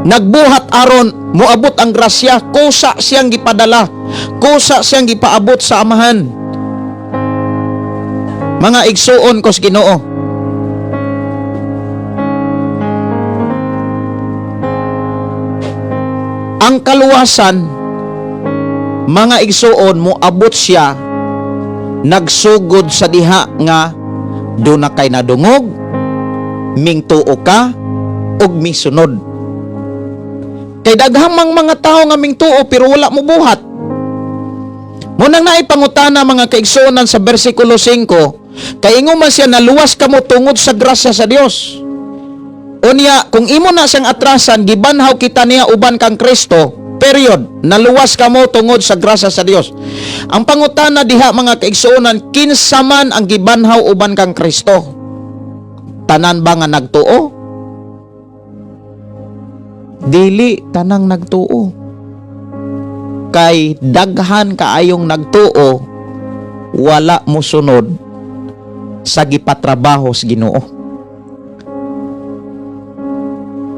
nagbuhat aron moabot ang grasya. Kusa siyang gipadala, kusa siyang gipaabot sa Amahan. Mga igsuon ko sa Ginoo, ang kaluwasan, mga igsuon, moabot siya nagsugod sa diha nga duna kay nadungog, mingtuo ka ug misunod. Kay daghang mang mga tao nga mingtuo pero wala mo buhat. Mao nang naay pangutana, mga kaigsuonan, sa bersikulo 5, kay ingon man siya, naluwas kamo tungod sa grasya sa Dios. Unya, kung imo na siyang atrasan, gibanhaw kita niya uban kang Kristo, period. Naluwas kamo tungod sa grasya sa Dios. Ang pangutana diha, mga kaigsuonan, kinsa man ang gibanhaw uban kang Kristo? Tanan ba nga nagtuo? Dili tanang nagtuo. Kay daghan kaayong nagtuo Wala mosunod sa gipatrabaho sa Ginoo.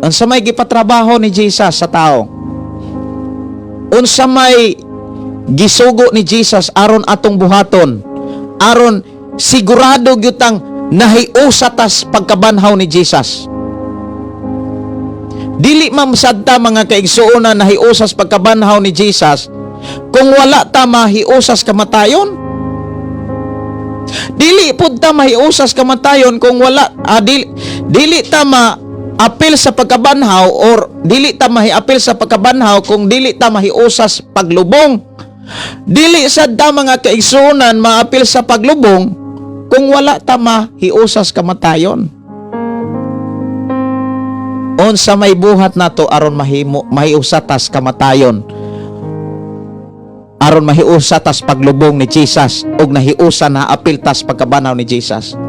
Unsa may gipatrabaho ni Jesus sa tao? Unsa may gisugo ni Jesus aron atong buhaton? Aron sigurado gyud tang nahiusa tas pagkabanhaw ni Jesus. Dili man sad ta, mga kaigsuonan, nahiusas pagkabanhaw ni Jesus kung wala ta mahiusas kamatayon. Dili pud ta mahiusas kamatayon kung wala dili ta ma apil sa pagkabanhaw or dili ta mahiapil sa pagkabanhaw kung dili ta mahiusas paglubong. Dili sad ta, mga kaigsuonan, maapil sa paglubong kung wala ta mahiusas kamatayon. Unsa may buhat nato aron mahimo mahiusa tas kamatayon? Aron mahiusa tas paglubong ni Jesus ug nahiusa na apil tas pagkabanhaw ni Jesus.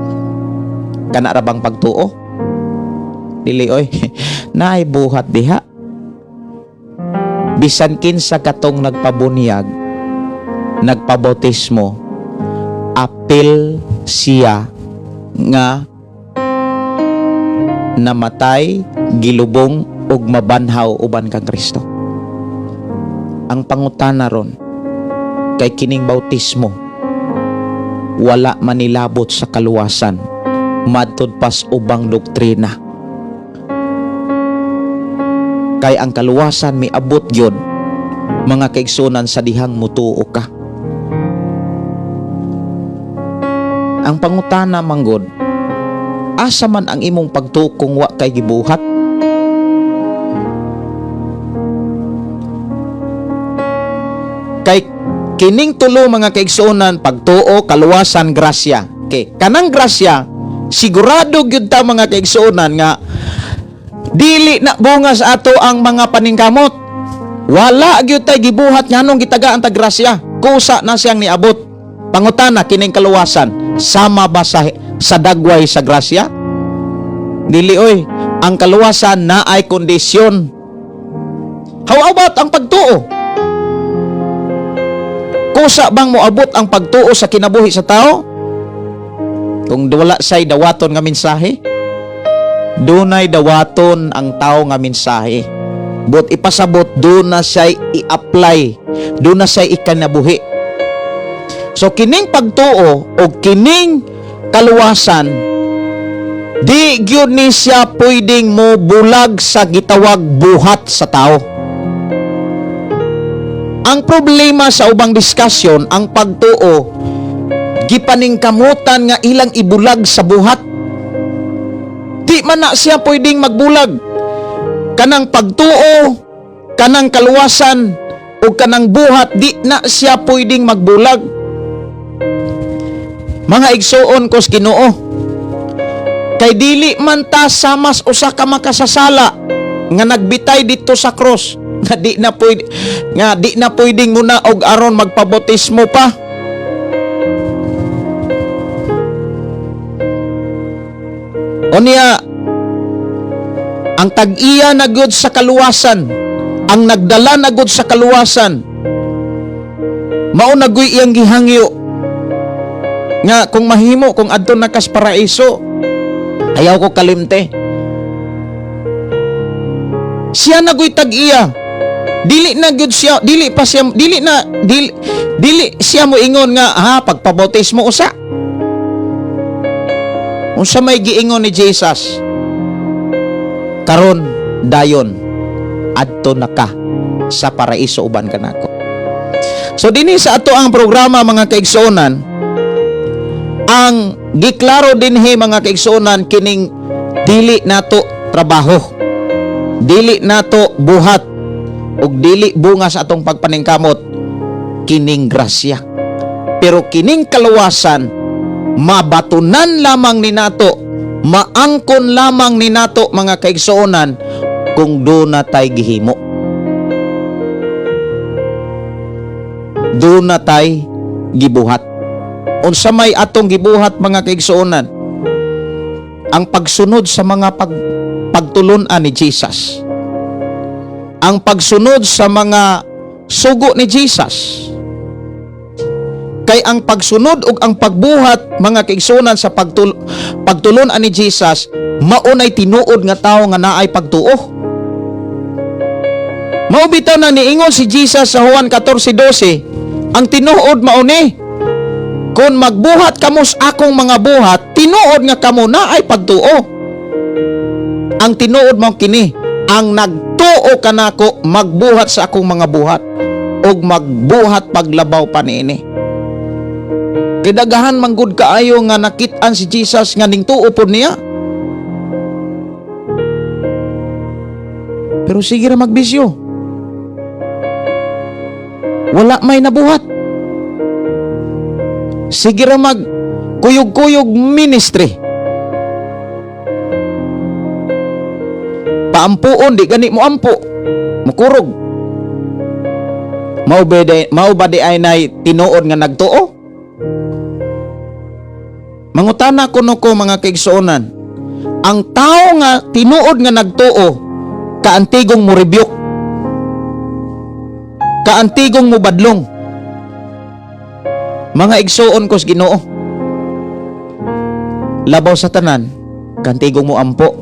Kana ra bang pagtuo? Dili oy. Naay buhat diha. Bisan kinsa katong nagpabunyag, nagpabautismo, apil siya nga namatay, gilubong ug mabanhaw uban kang Kristo. Ang pangutana ron, kay kining bautismo wala manilabot sa kaluwasan, matud pas ubang doktrina. Kay ang kaluwasan miabot gyud, mga kaigsunan, sa dihang mutuo ka. Ang pangutana manggod, asa man ang imong pagtuo kung wa kay gibuhat? Kay kining tulo, mga kaigsuonan, pagtuo, kaluwasan, grasya. Okay, kanang grasya, sigurado gyud ta, mga kaigsuonan, nga dili na bunga sa ato ang mga paningkamot. Wala gyud tay gibuhat nganong gitagaan ta grasya. Kusa na siyang niabot. Pangutana, kining kaluwasan, sama ba sa dagway sa grasya? Dili oy. Ang kaluwasan na ay kondisyon. How about ang pagtuo? Kusa bang moabot ang pagtuo sa kinabuhi sa tao kung wala say dawaton nga mensahe? Dunay dawaton ang tao nga mensahe. But ipasabot, duna siya i-apply, duna siya ikanabuhi. So kining pagtuo o kining kaluwasan, di gyud ni siya pwedeng mo bulag sa gitawag buhat sa tao. Ang problema sa ubang diskusyon, ang pagtuo gipaningkamutan nga ilang ibulag sa buhat. Di man na siya pwedeng magbulag. Kanang pagtuo, kanang kaluwasan, o kanang buhat, di na siya pwedeng magbulag. Mga igsuon kos Ginoo, kay dili man ta samas usa ka makasasala nga nagbitay dito sa cross nga di na pwedeng muna og aron magpabautismo pa. Unya, ang tag-iya na gud sa kaluwasan, ang nagdala na gud sa kaluwasan, mao na guy iyang gihangyo nga kung mahimo kung adto na kas paraiso, ayaw ko kalimte. Siya na guy tag-iya. Dili na gyud siya, dili pa siya, dili na dili, dili siya mo ingon nga ha pagpabautismo usa. Unsa may giingon ni Jesus? "Karon dayon adto na ka sa paraiso uban kanako." So dinhi sa ato ang programa, mga kaigsuonan, ang giklaro dinhi, mga kaigsuonan, kining dili nato trabaho, dili nato buhat ug dili bunga sa atong pagpaningkamot kining grasya. Pero kining kaluwasan, mabatunan lamang ni nato, maangkon lamang ni nato, mga kaigsuonan, kung duna tay gihimo. Duna tay gibuhat. Unsa may atong gibuhat, mga kaigsuonan? Ang pagsunod sa mga pagtulun-an ni Jesus. Ang pagsunod sa mga sugo ni Jesus. Kay ang pagsunod ug ang pagbuhat, mga kaigsunan, sa pagtulon ani Jesus, maunay tinuod nga tawo nga naay pagtuo. Mao bitaw na niingon si Jesus sa Juan 14:12, ang tinuod mauni, kung magbuhat kamo sa akong mga buhat, tinuod nga kamo naay pagtuo. Ang tinuod mao kini, ang nagtuo kanako magbuhat sa akong mga buhat ug magbuhat paglabaw pa niini. Kay daghan man gud kaayo nga nakit-an si Jesus nga ningtuo pod niya. Pero sige ra magbisyo. Wala may nabuhat. Sige ra mag kuyog-kuyog ministry. Paampuon di gani mo ampo. Mukurog. Mao ba di ay nay tinuod nga nagtuo? Mangutana kuno ko, mga kaigsuonan. Ang tao nga tinuod nga nagtuo, kaantigong mo rebuke. Kaantigong mo badlong. Mga igsuon ko sa Ginoo. Labaw sa tanan, kaantigong mo ampo.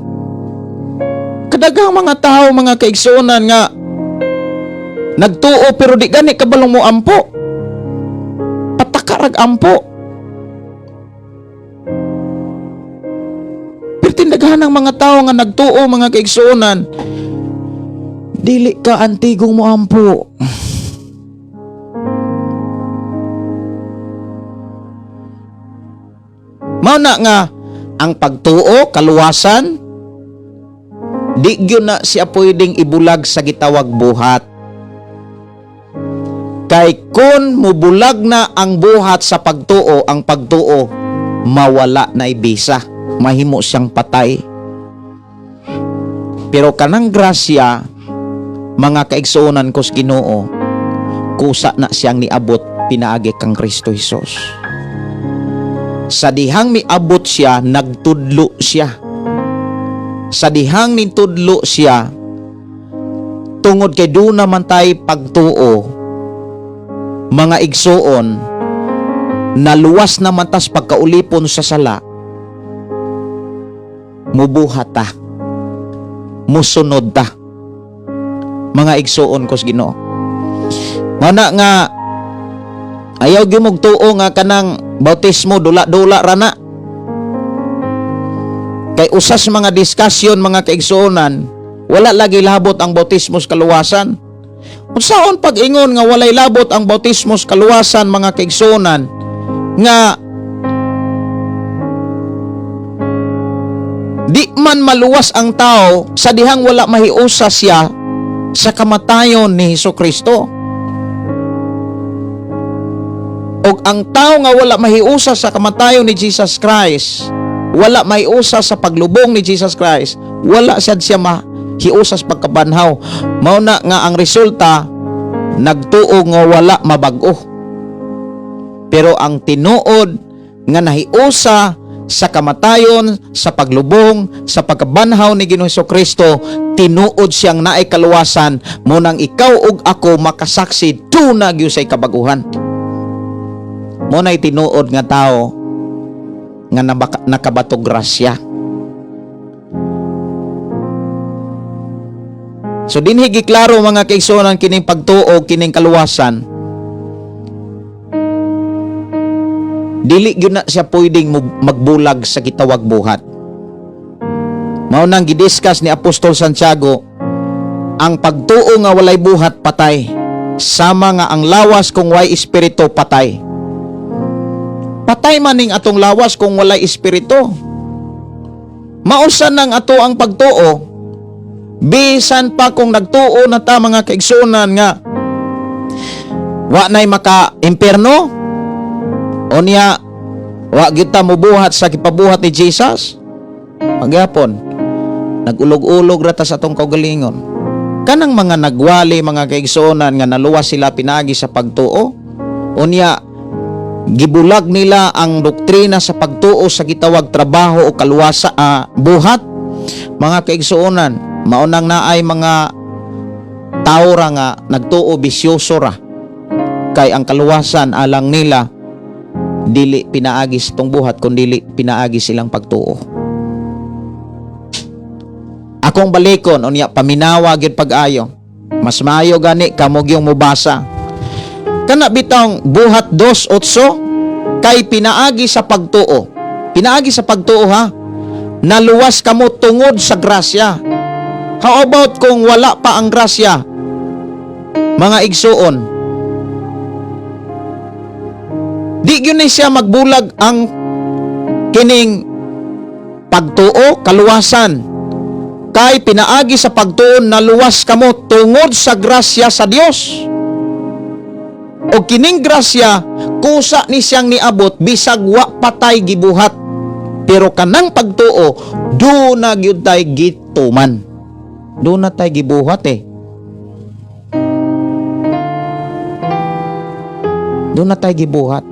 Kadaghang mga tao, mga kaigsuonan, nga nagtuo pero di gani kabalong mo ampo. Patakarag ampo. Pero tindaghan ang mga tao nga nagtuo, mga kaigsuonan, dili ka antigong mo ampo. Mao na nga ang pagtuo, kaluwasan, di gyud na siya pwedeng ibulag sa gitawag buhat. Kay kun mubulag na ang buhat sa pagtuo, ang pagtuo mawala na ibisa, mahimo siyang patay. Pero kanang grasya, mga kaigsuonan ko sa Ginoo, kusa na siyang niabot pinaagi kang Kristo Hesus. Sa dihang miabot siya, nagtudlo siya. Sa dihang nitudlo siya, tungod kay doon naman tay pagtuo, mga igsuon, naluwas naman tas pagkaulipon sa sala, mubuhat ta, musunod ta, mga igsuon ko sa Ginoo. Mana nga ayaw gyud mog tuo nga kanang bautismo dula-dula rana. Kay usas mga diskusyon, mga kaigsuonan, wala lagi labot ang bautismo sa kaluwasan. Unsaon pag-ingon nga walay labot ang bautismo sa kaluwasan, mga kaigsuonan, nga di man maluwas ang tao sa dihang wala mahiusa siya sa kamatayon ni Hesus Kristo? Og ang tao nga wala mahiusa sa kamatayon ni Jesus Christ, wala mahiusa sa paglubong ni Jesus Christ, wala sad siya mahiusa sa pagkabanhaw. Mao na nga ang resulta, nagtuo nga wala mabag-o. Pero ang tinuod nga nahiusa sa kamatayon, sa paglubong, sa pagkabanhaw ni Ginoong Hesukristo, tinuod siyang naay kaluwasan, mo nang ikaw ug ako makasaksi duna gyud say kabaguhan. Mo na'y tinuod nga tao nga nakabatog grasya. So dinhi giklaro, mga kaigsuonan, kining pagtuo, kining kaluwasan. Dili gyud na siya pwedeng magbulag sa gitawag buhat. Mao nang gidiscuss ni Apostol Santiago, ang pagtuo nga walay buhat patay, sama nga ang lawas kung way espiritu patay. Patay man ning atong lawas kung walay espiritu. Mausan nang ato ang pagtuo, bisan pa kung nagtuo na ta, mga kaigsuonan, nga wa nay maka-impierno, unya wa gyud ta mobuhat sa gipabuhat ni Jesus, pagyapon nagulog-ulog ra ta sa atong kaugalingon. Kanang mga nagwali, mga kaigsuonan, nga naluwas sila pinaagi sa pagtuo, unya gibulag nila ang doktrina sa pagtuo sa gitawag trabaho o kaluwasa, buhat, mga kaigsuonan, maunang naay mga tao ra nga nagtuo bisyoso ra, kay ang kaluwasan alang nila Dili pinaagi sa tong buhat kun dili pinaagi silang pagtuo. Akong balikon unya, paminawa gyud pag-ayo. Mas maayo gani kamo gyung mobasa. Kana bitong Buhat 2:8, kay pinaagi sa pagtuo. Pinaagi sa pagtuo, ha. Naluwas kamo tungod sa grasya. How about kung wala pa ang grasya? Mga igsuon, di gyud ni siya magbulag ang kining pagtuo, kaluwasan. Kay pinaagi sa pagtuo naluwas kamo tungod sa grasya sa Dios. O kining grasya kusa ni siyang niabot bisag wa patay gibuhat. Pero kanang pagtuo do na gyud tay gituman. Do na tay gibuhat eh. Do na tay gibuhat.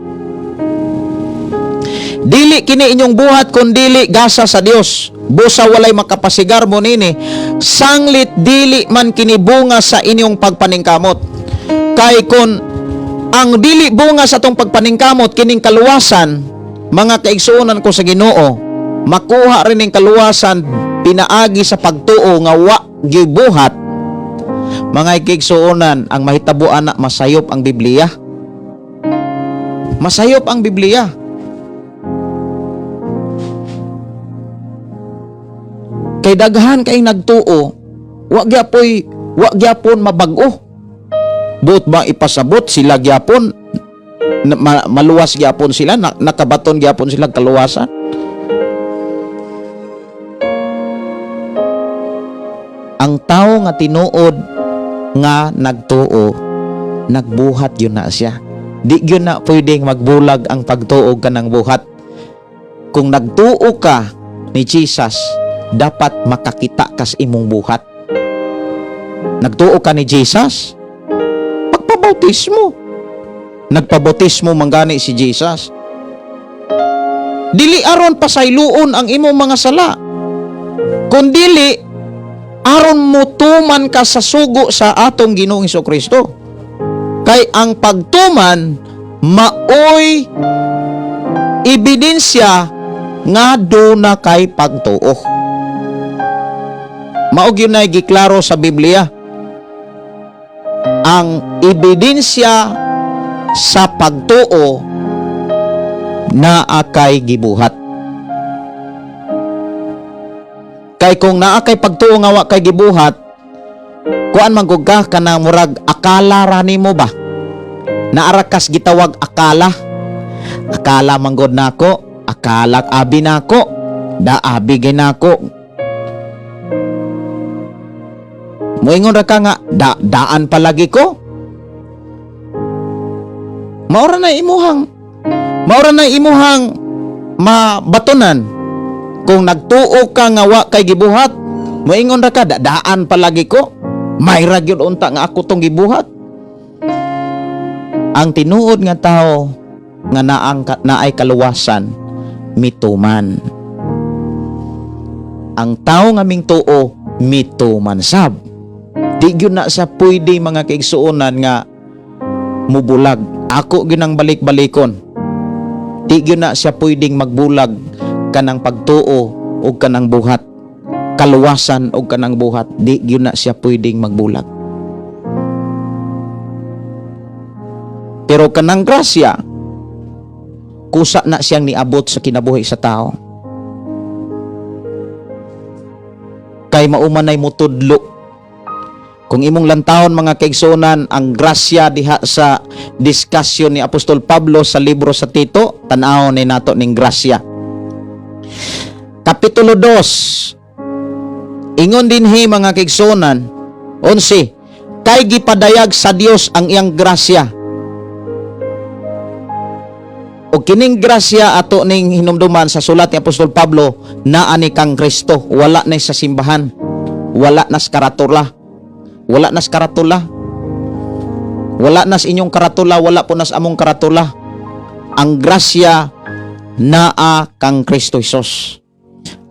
Dili kini inyong buhat kun dili gasa sa Dios. Busa walay makapasigar mo nini. Sanglit dili man kini bunga sa inyong pagpaningkamot. Kay kon ang dili bunga sa atong pagpaningkamot kining kaluwasan, mga kaigsuonan ko sa Ginoo, makuha rin ning kaluwasan pinaagi sa pagtuo nga wa gibuhat. Mga kaigsuonan, ang mahitabo ana, masayop ang Biblia. Masayop ang Biblia. Kay daghan kay nagtuo, wa gyapon mabag-o. Buot ba ipasabot sila gyapon maluwas gyapon sila, nakabaton gyapon sila kaluwasan? Ang tao nga tinuod nga nagtuo, nagbuhat yun na siya. Di yun na pwedeng magbulag ang pagtuo ka ng buhat. Kung nagtuo ka ni Jesus, dapat makakita kas imong buhat. Nagtuo ka ni Jesus, pagpabautismo. Nagpabautismo manggani si Jesus. Dili aron pasayloon ang imong mga sala, kundili aron mutuman ka sa sugo sa atong Ginoong Kristo. Kay ang pagtuman maoy ebidensya nga duna kay pagtuo. Mao gyud na giklaro sa Biblia. Ang ebidensya sa pagtuo naa kay gibuhat. Kay kung naa kay pagtuo nga wa kay gibuhat, kuan man gud ka, kanang murag akala ra nimo ba? Naara kas gitawag akala. Akala man gud nako, akala abi nako, da abi gyud nako. Moingon ra ka nga da, daan palagi ko. Maura na imuhang mabatonan. Kung nagtuo ka nga wa kay gibuhat, moingon ra ka, "Daan palagi ko. May ra gyud unta nga ako tong gibuhat." Ang tinuod nga tao nga naay kaluwasan, mituman. Ang tao nga mingtuo, mituman sab. Di gyud na sa pwede, mga kaigsuonan, nga mubulag. Ako gyud ang balik-balikon. Di gyud na siya pwedeng magbulag kanang pagtuo o kanang buhat. Kaluwasan o kanang buhat, di gyud na siya pwedeng magbulag. Pero kanang grasya, kusa na siyang niabot sa kinabuhi sa tao. Kay maumanay mutudlo. Kung imong lantawon, mga kaigsuonan, ang grasya diha sa discussion ni Apostol Pablo sa libro sa Tito, tan-awon ni nato ning grasya. Kapitulo 2. Ingon dinhi, mga kaigsuonan, 11, kay gipadayag sa Dios ang iyang grasya. O kining grasya ato ning hinumduman sa sulat ni Apostol Pablo, naa ni kang Kristo, wala na sa simbahan, wala na sa karatula. Wala na sa karatula. Wala na sa inyong karatula, wala po na sa among karatula. Ang grasya naa kang Kristo Hesus.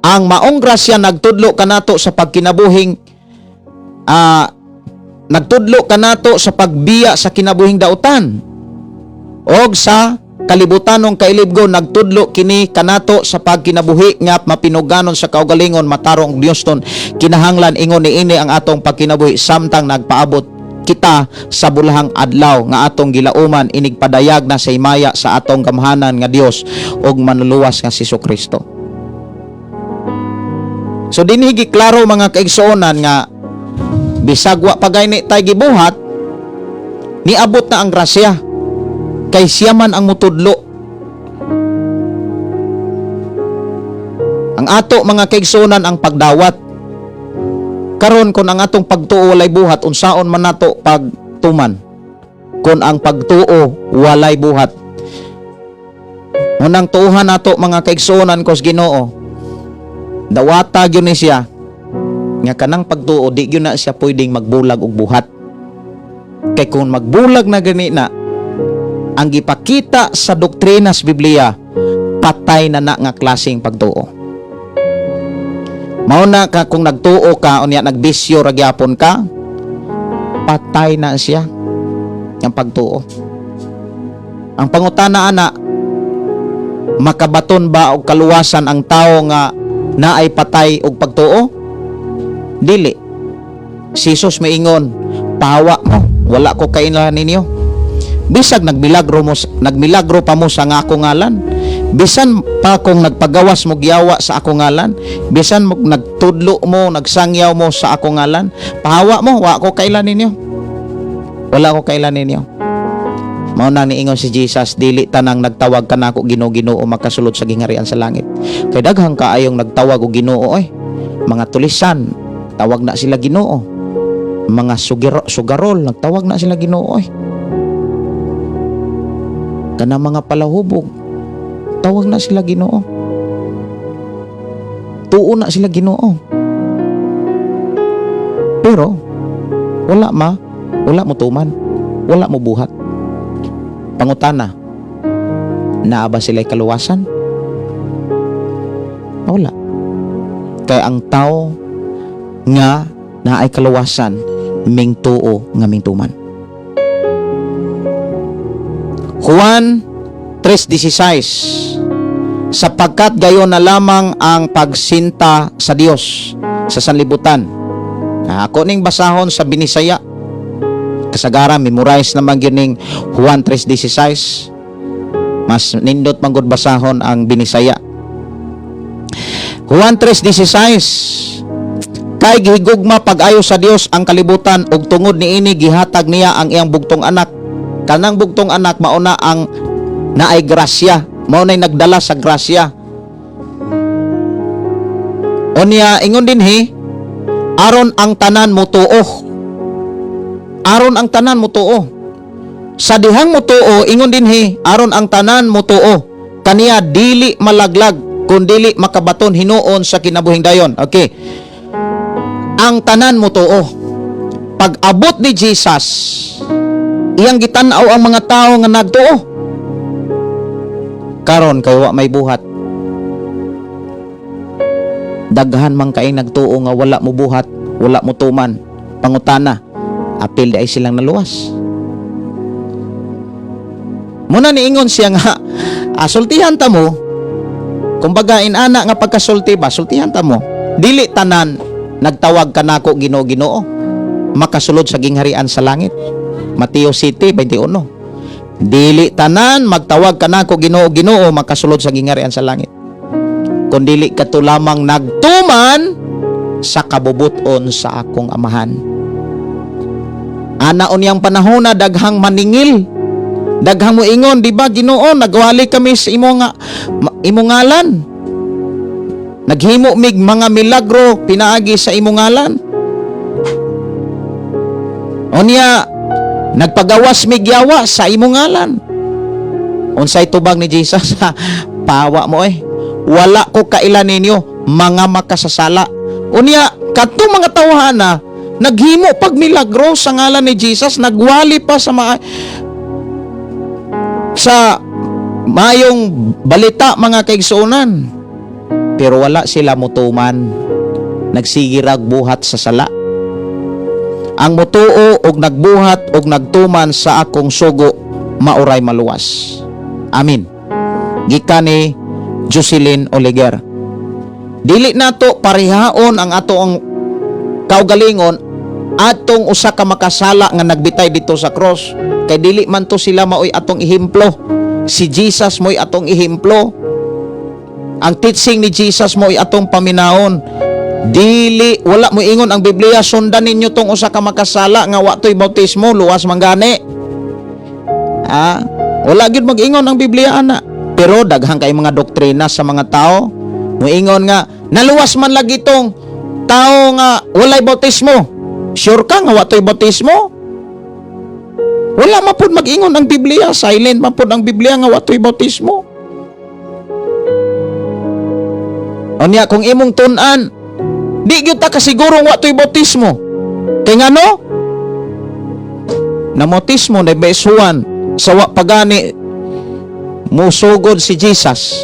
Ang maong grasya nagtudlo kanato sa pagkinabuhing nagtudlo kanato sa pagbiya sa kinabuhing dautan og sa Kalibutanong kailibgon, nagtudlo kini kanato sa pagkinabuhi nga mapinuganon sa kaugalingon, matarong ug Diosnon. Kinahanglan ingon niini ang atong pagkinabuhi samtang nagpaabot kita sa bulahang adlaw nga atong gilauman inigpadayag na sa himaya sa atong gamhanan nga Dios ug manluluwas nga si Kristo. So dinhi giklaro, mga kaigsuonan, nga bisag wa pa gani tay gibuhat, niabot na ang grasya kay siya man ang mutudlo. Ang ato, mga kaigsuonan, ang pagdawat. Karon, kung ang atong pagtuo walay buhat, unsaon man nato pagtuman kung ang pagtuo walay buhat? Unang tuuhan nato, mga kaigsuonan ko sa Ginoo, dawata gyud ni siya nga kanang pagtuo di gyud na siya pwedeng magbulag og buhat, kay kung magbulag na gani na, ang gipakita sa doktrina sa Biblia, patay na na nga klaseng pagtuo. Mao na ka kung nagtuo ka unya nagbisyo ra gyapon ka, patay na siya ang pagtuo. Ang pangutana ana, makabaton ba og kaluwasan ang tao nga naay patay og pagtuo? Dili. Si Jesus miingon, "Pahawa mo, wala ko kaila ninyo. Bisag nagmilagro pa mo sa nga ako ngalan, bisan pa kung nagpagawas mo giyawa sa ako ngalan, bisan mo nagtudlo mo, nagsangyaw mo sa ako ngalan, pahawa mo, wa ko kaila ninyo. Wala ko kaila ninyo." Mao na niingon si Jesus, "Dili tanang nagtawag kanako Ginoo, Ginoo makasulod sa gingharian sa langit." Kay daghang kaayong nagtawag og Ginoo oy. Mga tulisan, tawag na sila Ginoo. Mga sugarol, nagtawag na sila Ginoo oy. Kanang mga palahubog, tawag na sila Ginoo. Tuo na sila Ginoo. Pero wala mo tuman, wala mo buhat. Pangutana, naa ba sila'y kaluwasan? Wala. Kaya ang tao nga naay kaluwasan, mingtuo nga mingtuman. Juan 3:16, sapagkat gayon na lamang ang pagsinta sa Dios sa sanlibutan. Ako ning basahon sa Binisaya. Kasagaran memorize naman gyud ning Juan 3:16. Mas nindot man gud basahon ang Binisaya. Juan 3:16: Kay gihigugma pag-ayo sa Dios ang kalibutan ug tungod niini gihatag niya ang iyang bugtong anak. Kanang bugtong anak mauna ang naay grasya, mao nay nagdala sa grasya. Unya ingon dinhi, aron ang tanan motuo. Aron ang tanan motuo. Sa dihang motuo, ingon dinhi, aron ang tanan motuo kaniya dili malaglag kun dili makabaton hinuon sa kinabuhing dayon. Okay. Ang tanan motuo. Pag abot ni Jesus, iyang gitan-aw ang mga tao nga nagtuo. Karon kay wa may buhat. Daghan man kay nagtuo nga wala mo buhat, wala mo tuman. Pangutana, apil diay silang naluwas? Muna niingon siya nga, sultihan ta mo, kumbaga inana nga pagkasulti ba, sultihan ta mo. Dili tanan nagtawag kanako Ginoo, Ginoo makasulod sa gingharian sa langit. Mateo 7:21. Dili tanan magtawag kanako Ginoo, Ginoo makasulod sa gingharian sa langit, kun dili kato lamang nagtuman sa kabubuton sa akong Amahan. Ana unyang panahon na daghang maningil. Daghang mo ingon, di ba, Ginoo, nagwali kami sa imo nga imo ngalan. Naghimo mig mga milagro pinaagi sa imo ngalan. Unya nagpagawas mig yawa sa imo ngalan. Unsay tubag ni Jesus? "Pawa mo eh. Wala ko kaila ninyo, mga makasasala." Unya kadto mga tawhana naghimo pag milagro sa ngalan ni Jesus, nagwali pa sa mayong balita, mga kaigsuonan. Pero wala sila mutuman. Nagsige rag buhat sa sala. Ang mutuo og nagbuhat og nagtuman sa akong sugo mauray maluwas. Amen. Gikan ni Jocelyn Oliger. Dili nato parehaon ang ato ang kaugalingon atong usa ka makasala nga nagbitay dito sa cross, kay dili man to sila maoy atong ehemplo. Si Jesus mo'y atong ehemplo. Ang teaching ni Jesus mo'y atong paminawon. Dili, wala mo ingon ang Biblia, sundan ninyo tong usa ka makasala nga wa to'y bautismo, luwas man gani. Ah, wala gyud mag-ingon ang Biblia ana. Pero daghan kay mga doktrina sa mga tao moingon nga naluwas man lagi tong tao nga walay bautismo. Sure ka nga wa to'y bautismo? Wala man pud mag-ingon ang Biblia, silent man pud ang Biblia nga wa to'y bautismo. Unya kung imong tun-an, di gyud ta kasiguro wa to'y bautismo. Kay ngano? Namautismo na besuan sa wa pagani musugod si Jesus.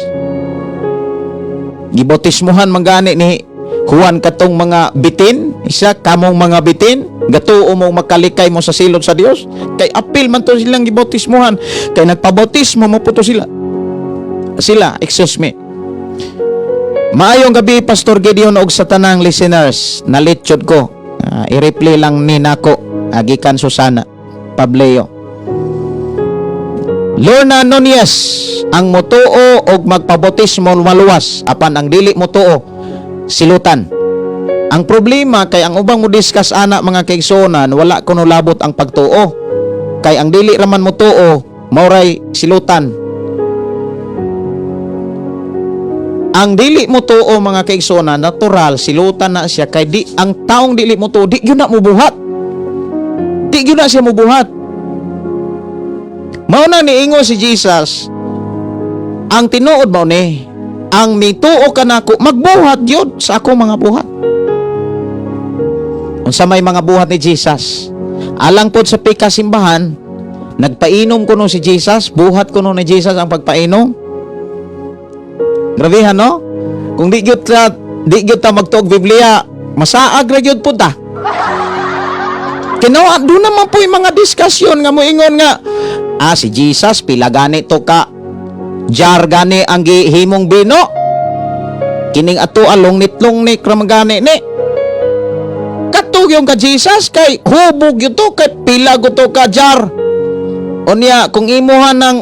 Gibautismohan man gani ni Juan katong mga bitin, isa kamong mga bitin, gatuo mong makalikay mo sa silot sa Dios. Kay apil man to silang gibautismohan, kay nagpabautismo mo po to sila. Sila, excuse me. Maayong gabi, Pastor Gideon og sa tanang listeners. Nalitsyod ko. I-replay lang ni nako gikan Susana Pableo. Lorna Nunez, ang motuo og magpabautismo maluwas, apan ang dili motuo silutan. Ang problema kay ang ubang mo discuss ana, mga kaigsuonan, wala kuno labot ang pagtuo. Kay ang dili raman motuo maoray silutan. Ang dili motuo, mga kaigsuonan, natural silutan na siya, kay di ang taong dili motuo di gyud na mobuhat. Di gyud na siya mobuhat. Mao na niingon si Jesus, ang tinuod mao ni, ang mituo kanako magbuhat gyud sa akong mga buhat. Unsa may mga buhat ni Jesus? Alang pod sa pikasimbahan, nagpainom kuno si Jesus, buhat kuno ni Jesus ang pagpainom. Grabe no? Kung di gyud ta magtuog Biblia, masaag ra gyud pud ta. Kinawa do naman po yung mga diskusyon nga moingon nga si Jesus pila gani to ka jar gani ang gihimong bino. Kining ato along nitlong ni ra man gani ni. Katug yung ka Jesus kay hubog yun to kay pila go to ka jar. Unya kung imuha ng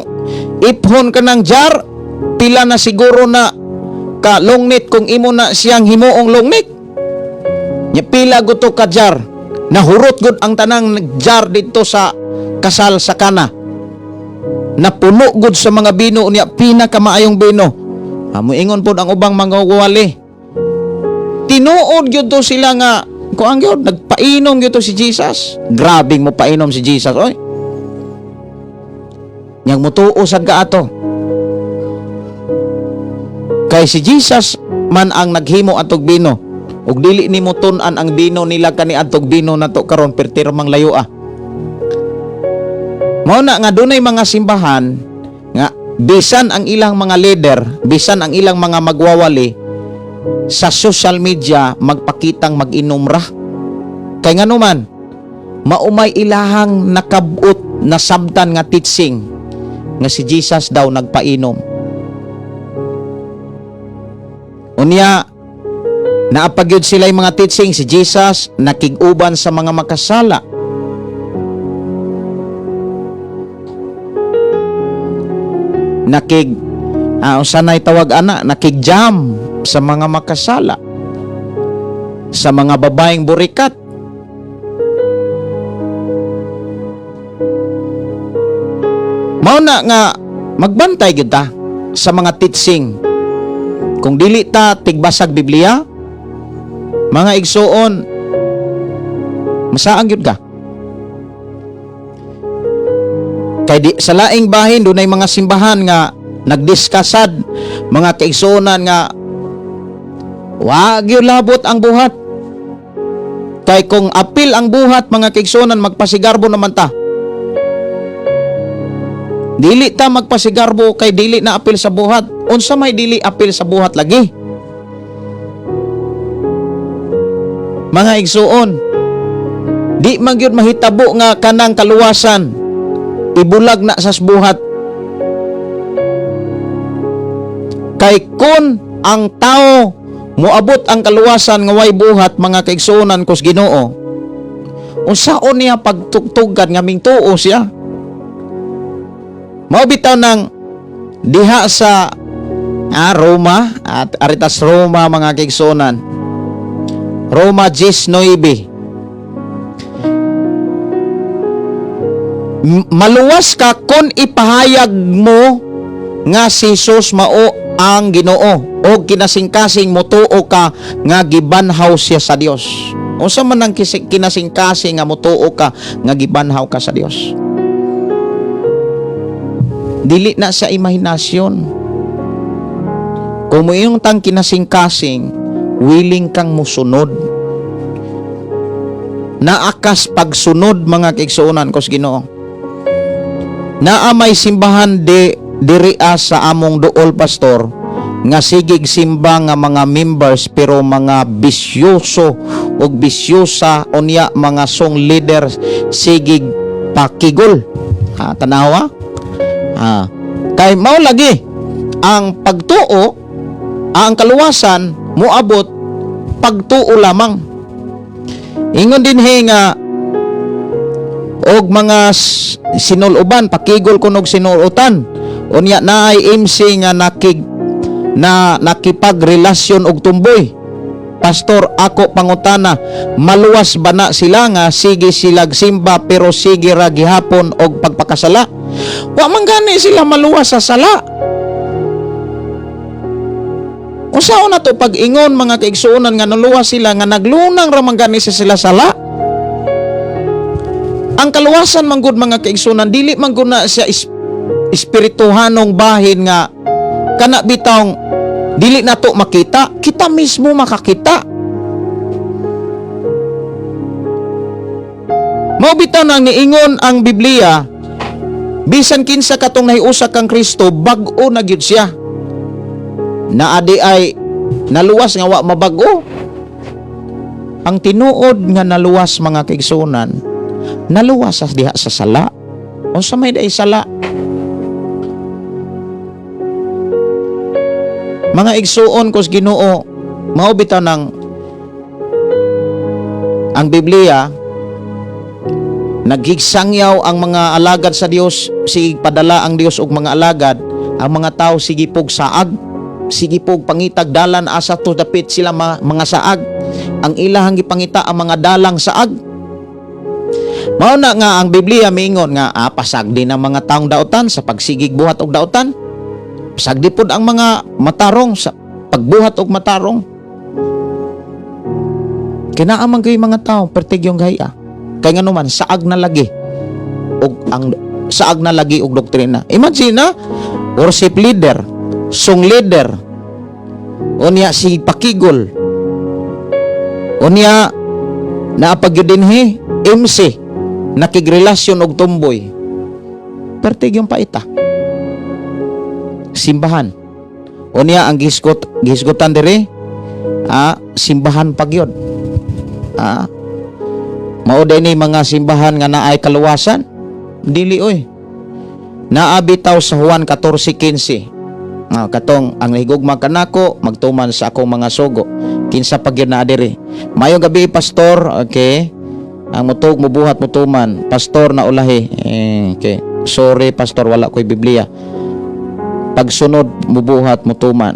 iphon ka ng jar, pila na siguro na ka longnit kung imo na siyang himuong longnik. Nya pila go to ka jar. Nahurot gud ang tanang jar dito sa kasal sa Kana. Napuno gud sa mga bino niya, pinakamaayong bino. Moingon pod ang ubang mga wali. Tinuod gyud to sila nga kuang gyud nagpainom gyud to si Jesus. Grabing mo painom si Jesus oy. Nyang mutuo sad ka ato. Kay si Jesus man ang naghimo atog bino. Ug dili nimo tun-an ang bino nila kani atog bino nato karon perti ra mang layo ah. Mao na nga dunay mga simbahan nga bisan ang ilang mga leader, bisan ang ilang mga magwawali sa social media magpakitang mag-inom ra. Kay ngano man, maumay ilahang nakabot na sabtan nga teaching nga si Jesus daw nagpainom. Unya naapagyod sila yung mga teaching si Jesus nakig-uban sa mga makasala. Nakig usa nay tawag ana, nakigjam sa mga makasala, sa mga babaeng burikat. Mao na nga magbantay gyud ta sa mga teaching. Kung dili ta tigbasag Biblia, mga igsuon, masaang gyud ka. Kay di, sa laing bahin dunay mga simbahan nga nagdiskasad mga kaigsuonan nga wa gyud labot ang buhat. Kay kung apil ang buhat, mga kaigsuonan, magpasigarbo naman ta. Dili ta magpasigarbo kay dili na apil sa buhat. Unsa may dili apil sa buhat lagi? Mga igsuon, di man gyud mahitabo nga kanang kaluwasan ibulag na sa buhat. Kay kun ang tao moabot ang kaluwasan nga way buhat, mga kaigsuonan kos Ginoo, unsaon niya pagtugtugan nga mingtuo siya? Mao bitaw nang diha sa Roma at aritas Roma, mga kaigsuonan, Roma 10:9. Maluwas ka kung ipahayag mo nga si Jesus mao ang Ginoo o kinasingkasing motuo ka nga gibanhaw siya sa Dios. Unsa man ang kinasingkasing nga motuo ka nga gibanhaw ka sa Dios? Dili na sa imahinasyon. Kung moingon tang kinasingkasing, willing kang musunod. Naakas pagsunod, mga kaigsuonan kos Ginoo. Naa may simbahan de diriya sa among duol, pastor, nga sigig simba nga mga members pero mga bisyoso ug bisyosa, unya mga song leader sigig pakigol. Ha, tanawa? Ha. Kay mao lagi ang pagtuo, ang kaluwasan moabot pagtuo lamang. Ingon dinhi nga og mga sinuluban pakigol kunog sinulutan, unya naay MC nga nakig na nakipagrelasyon og tumboy. Pastor, ako pangutana, maluwas ba na sila nga sige silag simba pero sige ra gihapon og pagpakasala? Wa man gani sila maluwas sa sala. Unsaon na to pag-ingon, mga kaigsuonan, nga naluwas sila nga naglunang ra man gani sa sila sala? Ang kaluwasan man gud, mga kaigsuonan, dili man gud na siya espirituhanong bahin nga kana bitawng dili nato makita, kita mismo makakita. Mao bitaw nang niingon ang Biblia, bisan kinsa katong nahiusa kang Kristo, bag-o na gyud siya. Naa diay naluwas nga wa mabag-o? Ang tinuod nga naluwas, mga kaigsuonan, naluwas sa diha sa sala. Unsa may diay sala? Mga igsuon kos Ginoo, mao bitaw nang ang Biblia nagigsangyaw ang mga alagad sa Dios, sige padala ang Dios og mga alagad, ang mga tao sige pog saag, sige pog pangitag dalan asa to dapit sila mga saag. Ang ilahang gipangita ang mga dalang saag. Mao na nga ang Biblia miingon nga pasagdi ng mga taong dautan sa pagsigig buhat og dautan. Pasagdi pod ang mga matarong sa pagbuhat og matarong. Kinaa man kay mga tao pertig yung gaya. Kay ngano man saag na lagi og ang saag na lagi og doktrina. Imagine na worship leader, song leader, unya si pakigol. Unya naa pa gyud dinhi MC nakigrelasyon og tumboy. Pertig yung paita. Simbahan. Unya ang gisgotan diri simbahan pa gyud. Mao ni mga simbahan nga naay kaluwasan? Dili oy. Naa bitaw sa Juan 14:15. Katong ang nahigugma kanako magtuman sa akong mga sugo. Kinsa pa gyud naa diri? Maayong gabi, pastor. Okay. Ang mutug mubuhat mutuman. Pastor na ulahi. Okay. Sorry, pastor, wala ko'y Biblia. Pagsunod mubuhat mutuman.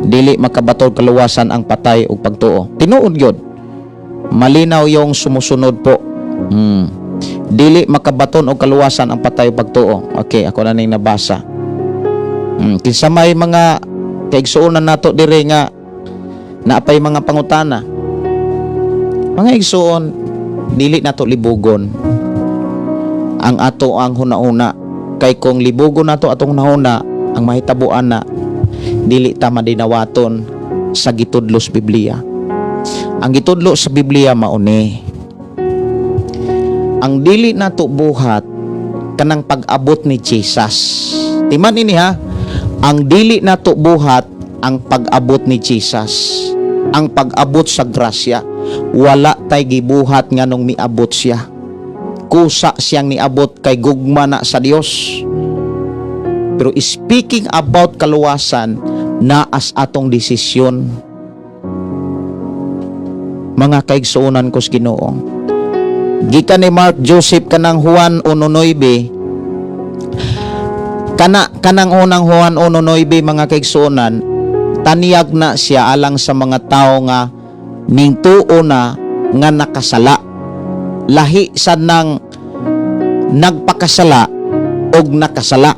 Dili makabatol kaluwasan ang patay og pagtuo. Tinuod gyud. Malinaw yung sumusunod po. Dili makabaton og kaluwasan ang patay og pagtuo. Okay, ako na ning nabasa. Kinsa may mga kaigsuonan nato diri nga naapay mga pangutana? Mga igsuon, dili nato libugon ang ato ang hunahuna. Kay kung libugon nato atong hunahuna, ang mahitabuan na dili ta madinawaton sa gitudlo sa Biblia. Ang gitudlo sa Biblia mauni. Ang dili nato buhat kanang pag-abot ni Jesus. Timan ini ha. Ang dili nato buhat ang pag-abot ni Jesus. Ang pag-abot sa grasya. Wala tay gibuhat nga nung miabot siya. Kusa siyang niabot kay gugma na sa Dios. Pero speaking about kaluwasan, naas atong desisyon. Mga kaigsuonan ko sa Ginoo. Gikan ni Mark Joseph, kanang Juan 1:9, kana kanang unang Juan 1:9, mga kaigsuonan, tanyag na siya alang sa mga tao nga ningtuo na nga nakasala. Lahi sa nang nagpakasala og nakasala.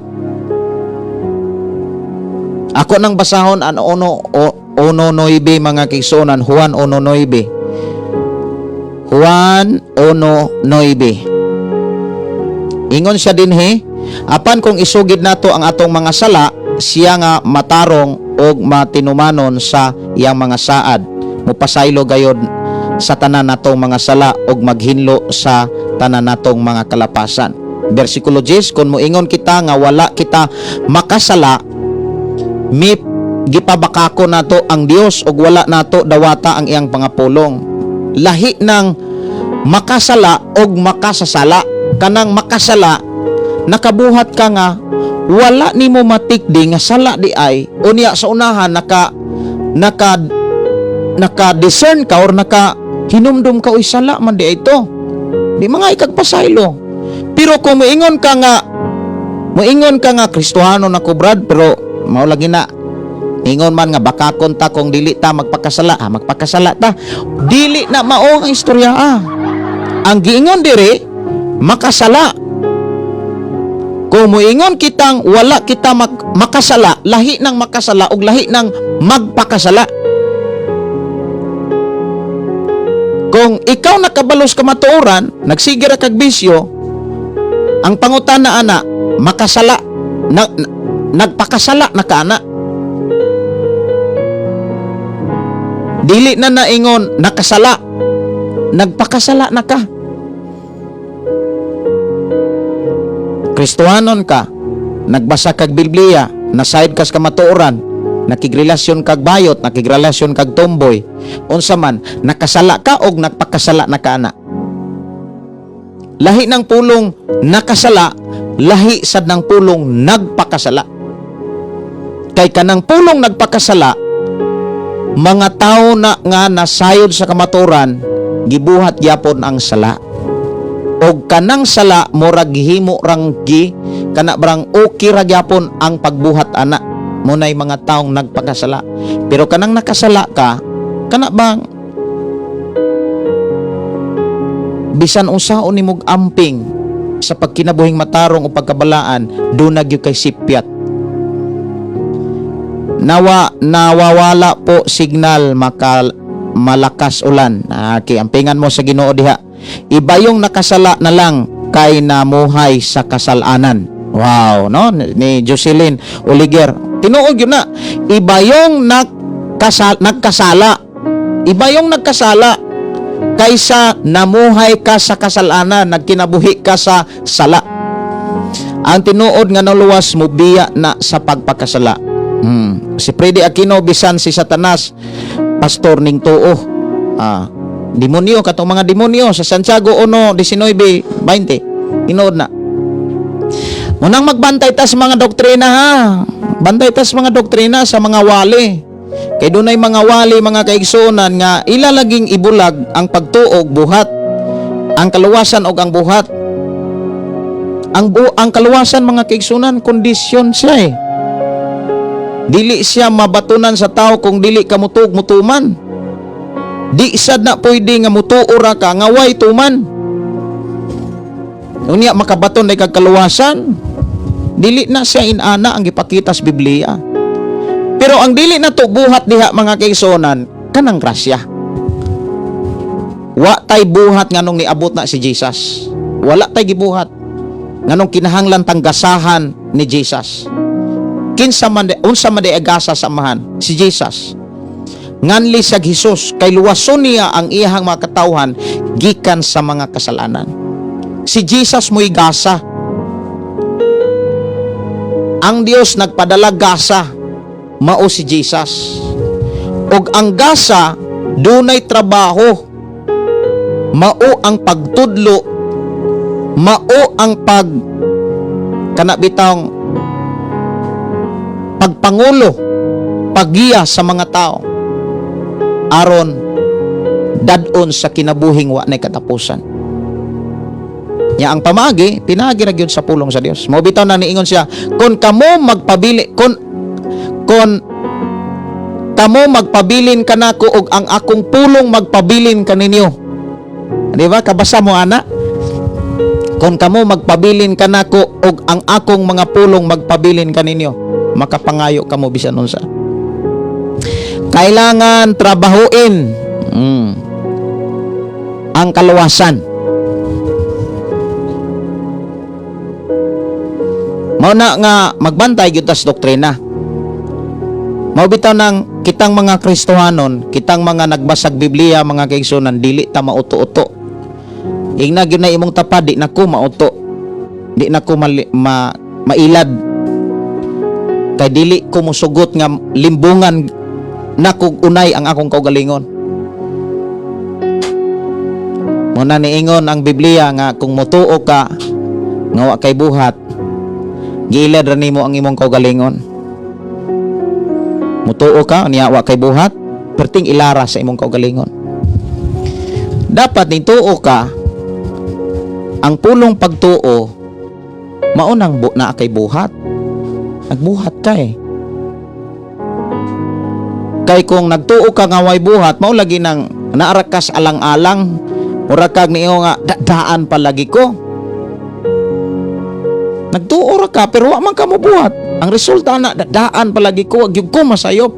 Ako nang basahon ang 1:9, mga kaigsuonan, Juan 1:9. Juan 1:9. Ingon siya dinhi, "Apan kung isugid nato ang atong mga sala, siya nga matarong og matinumanon sa iyang mga saad, mupasaylo gayod sa tanan natong mga sala ug maghinlo sa tanan natong mga kalapasan." Bersikulo 10, "Kung moingon kita nga wala kita makasala, mi gipabakako nato ang Dios ug wala nato dawata ang iyang mga pulong." Lahi ng makasala og makasasala. Kanang makasala, nakabuhat ka nga wala nimo matikdi nga sala di ay. Unya sa unahan naka naka naka discern ka or naka hinumdum ka, "Uy, sala man di ay ito." Di mga ikagpasaylo. Pero kung moingon ka nga, "Kristohano na ko, Brad," pero mao lagi na ingon man nga bakakon ta kung dili ta magpakasala, ah, magpakasala ta. Dili na mao ang istorya, ah. Ang giingon diri, makasala. Kung moingon kitang wala kita makasala, lahi ng makasala ug lahi ng magpakasala. Kung ikaw nakabalos kamatuoran, nagsige ra kag bisyo, ang pangutana ana, makasala na, nagpakasala na ka ana? Dili na naingon nakasala, nagpakasala na ka. Kristohanon ka, nagbasa kag Biblia, nasayod kas kamatuoran, nakigrelasyon kag bayot, nakigrelasyon kag tomboy, unsa man, nakasala ka og nagpakasala na ka ana? Lahi ng pulong nakasala, lahi sad ng pulong nagpakasala. Kay kanang pulong nagpakasala, mga tao na nga nasayod sa kamatuoran, gibuhat gyapon ang sala. Og kanang sala murag gihimo rang gi kana barang okay ra gyapon ang pagbuhat ana. Munay mga taong nagpakasala. Pero kanang nakasala ka, kana bang bisan unsaon nimog amping sa pagkinabuhing matarong o pagkabalaan, duna gyud kay sipyat. Nawa nawawala po signal, makal malakas ulan. Ah, okay, ampingan mo sa Ginoo diha. Iba yung nakasala na lang kay namuhay sa kasalanan. Wow, no? Ni Jocelyn Oliger. Tinuod yun na. Iba yung nagkasala. Iba yung nagkasala kaysa namuhay ka sa kasalanan, nagkinabuhi ka sa sala. Ang tinuod nga naluwas mo biya na sa pagpakasala. Si Freddy Aquino, bisan si Satanas, pastor ning tuo. Ah, demonyo katong mga demonyo sa Santiago 1:19:20. Tinuod na. Munang magbantay ta sa mga doktrina, ha. Bantay ta sa mga doktrina sa mga wali. Kay dunay mga wali, mga kaigsuonan, nga ila laging ibulag ang pagtuog buhat. Ang kaluwasan og ang buhat. Ang kaluwasan, mga kaigsuonan, kondisyon siya eh. Dili siya mabatunan sa tao kung dili ka mutuog mutuman. Di sad na pwede nga mutuo ra ka nga way tuman. Unya makabaton day kag kaluwasan. Dili na siya inana ang gipakita sa Biblia. Pero ang dili na to buhat diha, mga kaigsuonan, kanang grasya. Wa tay buhat nganong niabot na si Jesus. Wala tay gibuhat nganong kinahanglan tang gasahan ni Jesus. Kinsa man unsa man di gasa sa Amahan? Si Jesus. Nganli siya Jesus kay luwason niya ang iyahang mga katawhan gikan sa mga kasalanan. Si Jesus mo'y gasa. Ang Dios nagpadala gasa, mao si Jesus. Og ang gasa dunay trabaho. Mao ang pagtudlo, mao ang pag kana bitawng Pagpangulo, paggiya sa mga tao aron dad-on sa kinabuhing wa nay katapusan. Nya ang pamaagi, pinaagi ra gyud sa pulong sa Dios. Mao bitaw na niingon siya, Kon kamo magpabilin kanako ug ang akong pulong magpabilin kaninyo." Di ba? Kabasa mo ana? "Kon kamo magpabilin kanako ug ang akong mga pulong magpabilin kaninyo, makapangayo kamo bisan unsa." Kailangan trabahuin ang kaluwasan. Mao na nga magbantay gyud tas doktrina. Mao bitaw nang kitang mga Kristohanon, kitang mga nagbasag Biblia, mga kaigsunan, dili ta mauto-uto. Ingna gyud na imong tapad, di na ko mauto. Di na ko mailad. Kay dili ko musugot nga limbungan nakog unay ang akong kaugalingon. Mao na niingon ang Biblia nga kung motuo ka nga wa kay buhat, giilad ra nimo ang imong kaugalingon. Mutuo ka niya wa kay buhat, perting ilara sa imong kaugalingon. Dapat nituo ka, ang pulong pagtuo maunang naa kay buhat. Nagbuhat ka eh. Kay kung nagtuo ka nga way buhat, mao lagi nang naara kas alang-alang, mura kag niingon nga daan palagi ko. Nagtuo ra ka pero wa man ka mobuhat. Ang resulta na, daan palagi ko, wag gyud ko masayop.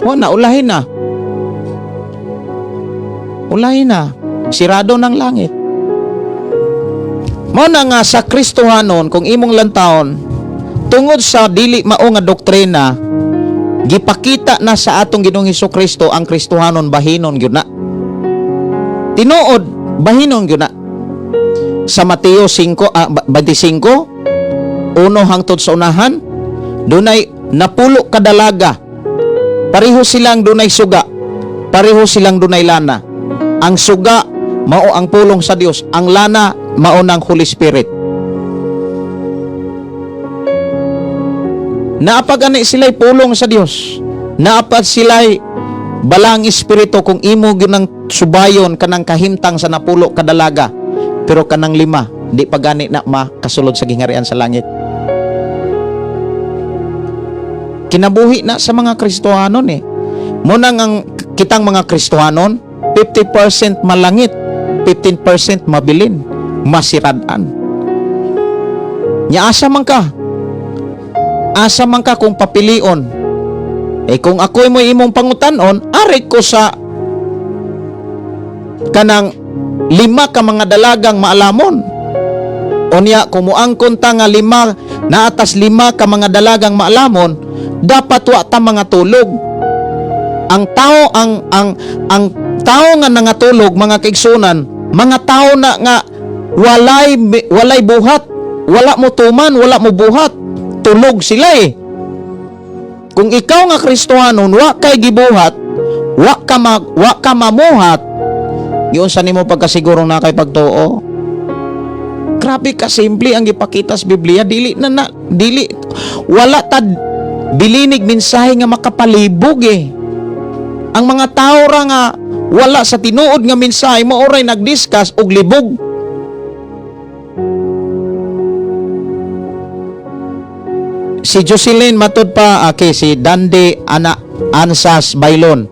Wa na, ulahin na. Ulahin na. Sirado ng langit. Mao na nga sa Kristohanon, kung imong lantawon, tungod sa dili mao nga doktrina, gipakita na sa atong Ginoong Hesus Kristo ang Kristohanon bahinon gyud na. Tinuod, bahinon gyud na. Sa Mateo 5, 25, 1 hangtod sa unahan, dunay 10 ka dalaga. Pareho silang dunay suga. Pareho silang dunay lana. Ang suga mao ang pulong sa Dios, ang lana mao ng Holy Spirit. Naapag ani sila'y pulong sa Dios. Naapad sila'y balang espiritu kung imo ginang subayon kanang kahimtang sa 10 ka dalaga. Pero kanang 5, di pa gani na makasulod sa gingharian sa langit. Kinabuhi na sa mga Kristohanon eh. Muna ang kitang mga Kristohanon, 50% malangit, 15% mabilin, masiradan. Nya asa man ka? Asa man ka kung papilion? Kung ako'y mo imong pangutanon, ari ko sa kanang 5 ka mga dalagang maalamon. Unya, kung muangkon ta nga 5, naatas 5 ka mga dalagang maalamon, dapat wa ta mga tulog. Ang tao nga nangatulog, mga kaigsunan, mga tao na nga walay buhat, wala mo tuman, wala mo buhat, tulog sila eh. Kung ikaw nga Kristohanon, wa kay gibuhat, wa ka mamuhat, giunsa nimo pagkasiguro na kay pagtuo? Grabe ka simple ang gipakita sa Biblia, dili na na dili wala tad bilinig mensahe nga makapalibog eh. Ang mga tao ra nga wala sa tinuod nga mensahe mao ray nagdiscuss og libog. Si Jocelyn matud pa, okay, si Dandy Ana Ansas Bailon.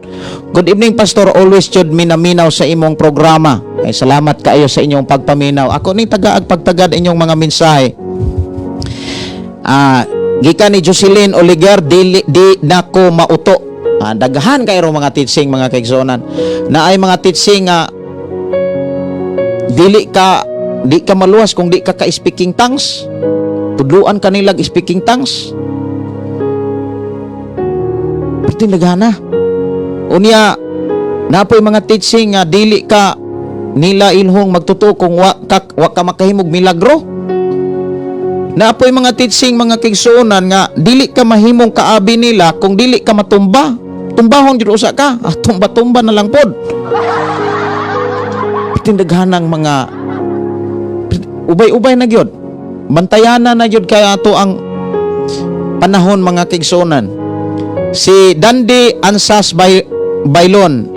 Good evening, Pastor, always jud minaminaw sa imong programa. Ay, salamat kaayo sa inyong pagpaminaw. Ako ning tagaag pagtagad inyong mga mensahe. Gikan ni Jocelyn Oliger, dili di nako mauto. Daghan kay ro mga teaching, mga kaigsuonan. Na ay mga teaching nga dili ka di ka maluwas kung di ka ka speaking tongues. Tudluan ka nila speaking tongues. Perting daghan. Unya, napoy mga teaching nga dili ka nila ilhong magtuto kung wa ka makahimog milagro. Napoy mga teaching, mga kaigsuonan, nga dili ka mahimong kaabi nila kung dili ka matumba. Tumbahon jud usa ka. Tumba-tumba na lang pod. Perting daghan ang mga ubay-ubay na gyud. Bantayanan na gyud kay ato ang panahon, mga kaigsuonan. Si Dandy Ansas Bailon.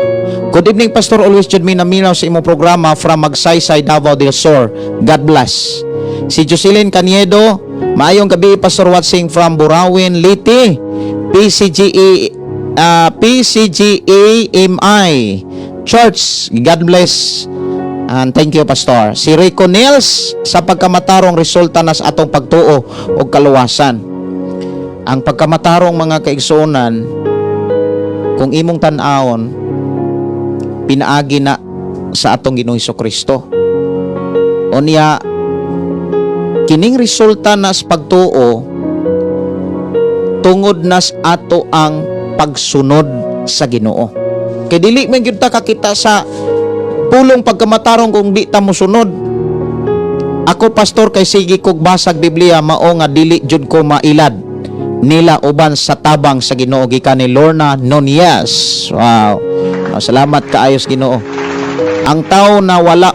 "Good evening, Pastor. Always jud mi naminaw sa imong programa from Magsaysay, Davao del Sur. God bless." Si Jocelyn Caniedo, "Maayong gabi, Pastor Watsing, from Burauen, Leyte. PCGE PCGAMI Church. God bless and thank you, Pastor." Si Rico Nils, "Sa pagkamatarong, resulta na sa atong pagtuo o kaluwasan." Ang pagkamatarong, mga kaigsuonan, kung imong tan-awon, pinaagi na sa atong Ginoong Kristo. Unya, kining resulta na sa pagtuo tungod nas ato ang pagsunod sa Ginoo. Kay dili man gyud ta kakita sa pulong pagkamatarong kung di ta mosunod. "Ako, Pastor, kay sige kog basag Biblia, mao nga dili jud ko mailad nila uban sa tabang sa Ginoo," gikan ni Lorna Nunez. Wow. Salamat kaayo sa Ginoo. Ang tao na wala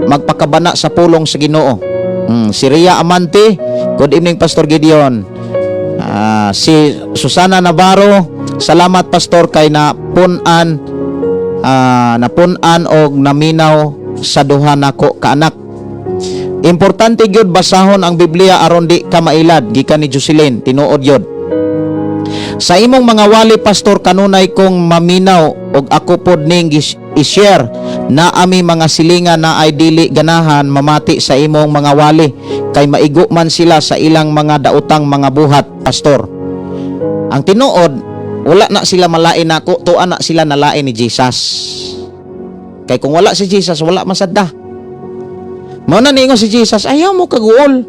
magpakabana sa pulong sa Ginoo. Si Ria Amante, "Good evening, Pastor Gideon." Si Susana Navarro, "Salamat, Pastor, kay napun-an og naminaw sa duha nako ka anak. Importante gyud basahon ang Biblia aron di ka mailad," gikan ni Jocelyn. Tinuod gyud. "Sa imong mga wali, Pastor, kanunay kong maminaw og ako pod ning i-share na ami mga silingan na ay dili ganahan mamati sa imong mga wali kay maigo man sila sa ilang mga daotang mga buhat, Pastor." Ang tinuod, wala na sila malain nako, tuwa na sila nalain ni Jesus. Kay kung wala si Jesus, wala man sad ta. Mao na niingon si Jesus, ayaw mo kaguol.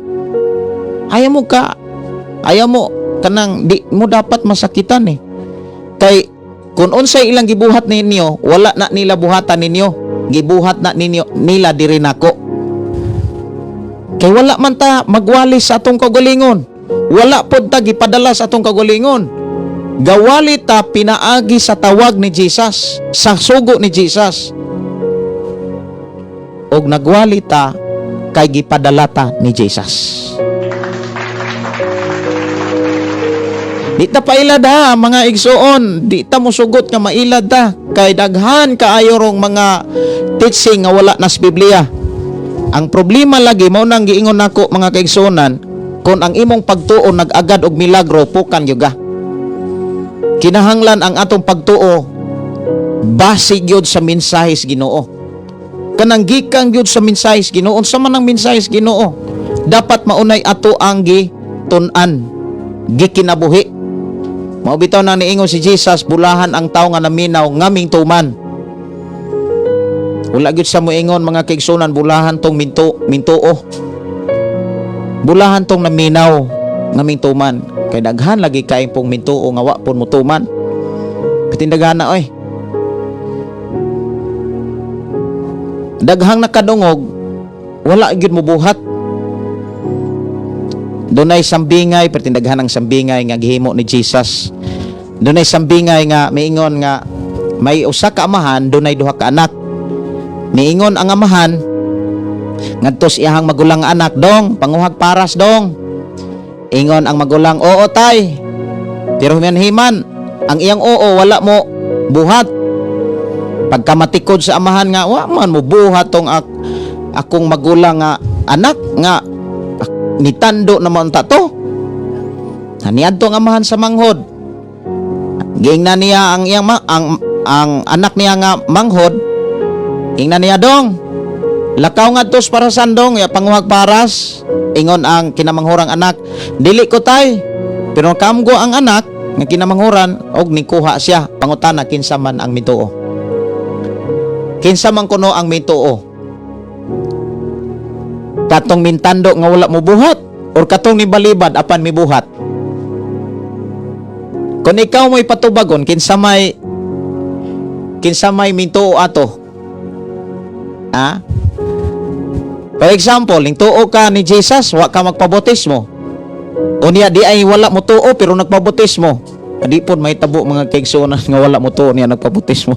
Ayaw mo kanang di mo dapat masakitan eh. Kay kung unsay ilang gibuhat ninyo, wala na nila buhatan ninyo. Gibuhat na ninyo nila diri nako. Kay wala man ta magwali sa atong kaugalingon. Wala pod ta gipadala sa atong kaugalingon. Gawali ta pinaagi sa tawag ni Jesus, sa sugo ni Jesus. Og nagwali ta kay gipadala ta ni Jesus. Di ta pailad ha, mga igsuon, di ta musugot nga mailad ta kay daghan kaayo rong mga teaching nga wala na sa Biblia. Ang problema lagi, mao nang giingon nako, mga kaigsuonan, kung ang imong pagtuo nag-agad og milagro, pukan gyud ka. Kinahanglan ang atong pagtuo base gyud sa mensahe sa Ginoo. Kanang gikan gyud sa mensahe sa Ginoo. Unsa man ang mensahe sa Ginoo? Dapat maunay ato ang gitun-an, gikinabuhi. Mao bitaw na niingon si Jesus, bulahan ang tao nga naminaw nga mingtuman. Wala gyud sa moingon, mga kaigsunan, bulahan tong mintuo. Bulahan tong naminaw nga mingtuman. Kay daghan lagi kay pong mintuo nga wa pon mutuman. Pitindaghan na oy. Daghang nakadungog, wala gyud mobuhat. Dunay sambingay, pertindaghan ang sambingay nga gihimo ni Jesus. Dunay sambingay nga miingon nga may usa ka amahan, dunay duha ka anak. Miingon ang amahan ngadto sa iyahang magulang nga anak, "Dong, panguhag paras, dong." Ingon ang magulang, "Oo, tay." Pero himan ang iyang oo, wala mo buhat. Pagkamatikod sa amahan nga, wa man mo buhat tong akong magulang nga anak nga nitando naman ta to. Niadto ang amahan sa manghod. Giingnan niya ang iyang ang anak niya nga manghod. Ingnan niya, "Dong, lakaw nga tos para sandong, ya panguhag paras." Ingon ang kinamanghurang anak, "Dili ko, tay." Pero kamgo ang anak nga kinamanghuran og nikuha siya. Pangutana, kinsa man ang mituo? Kinsa man kuno ang mituo? Katong mintando nga wala mo buhat or katong nibalibad apan mibuhat? Kung ikaw mo'y patubagon, kinsa may mintuo ato? Ha? For example, ning tuo ka ni Jesus, wa ka magpabautismo. Unya di ay wala mo tuo pero nagpabautismo. Di pod may tabo, mga kaigsuonan, nga wala mo tuo niya nagpabautismo.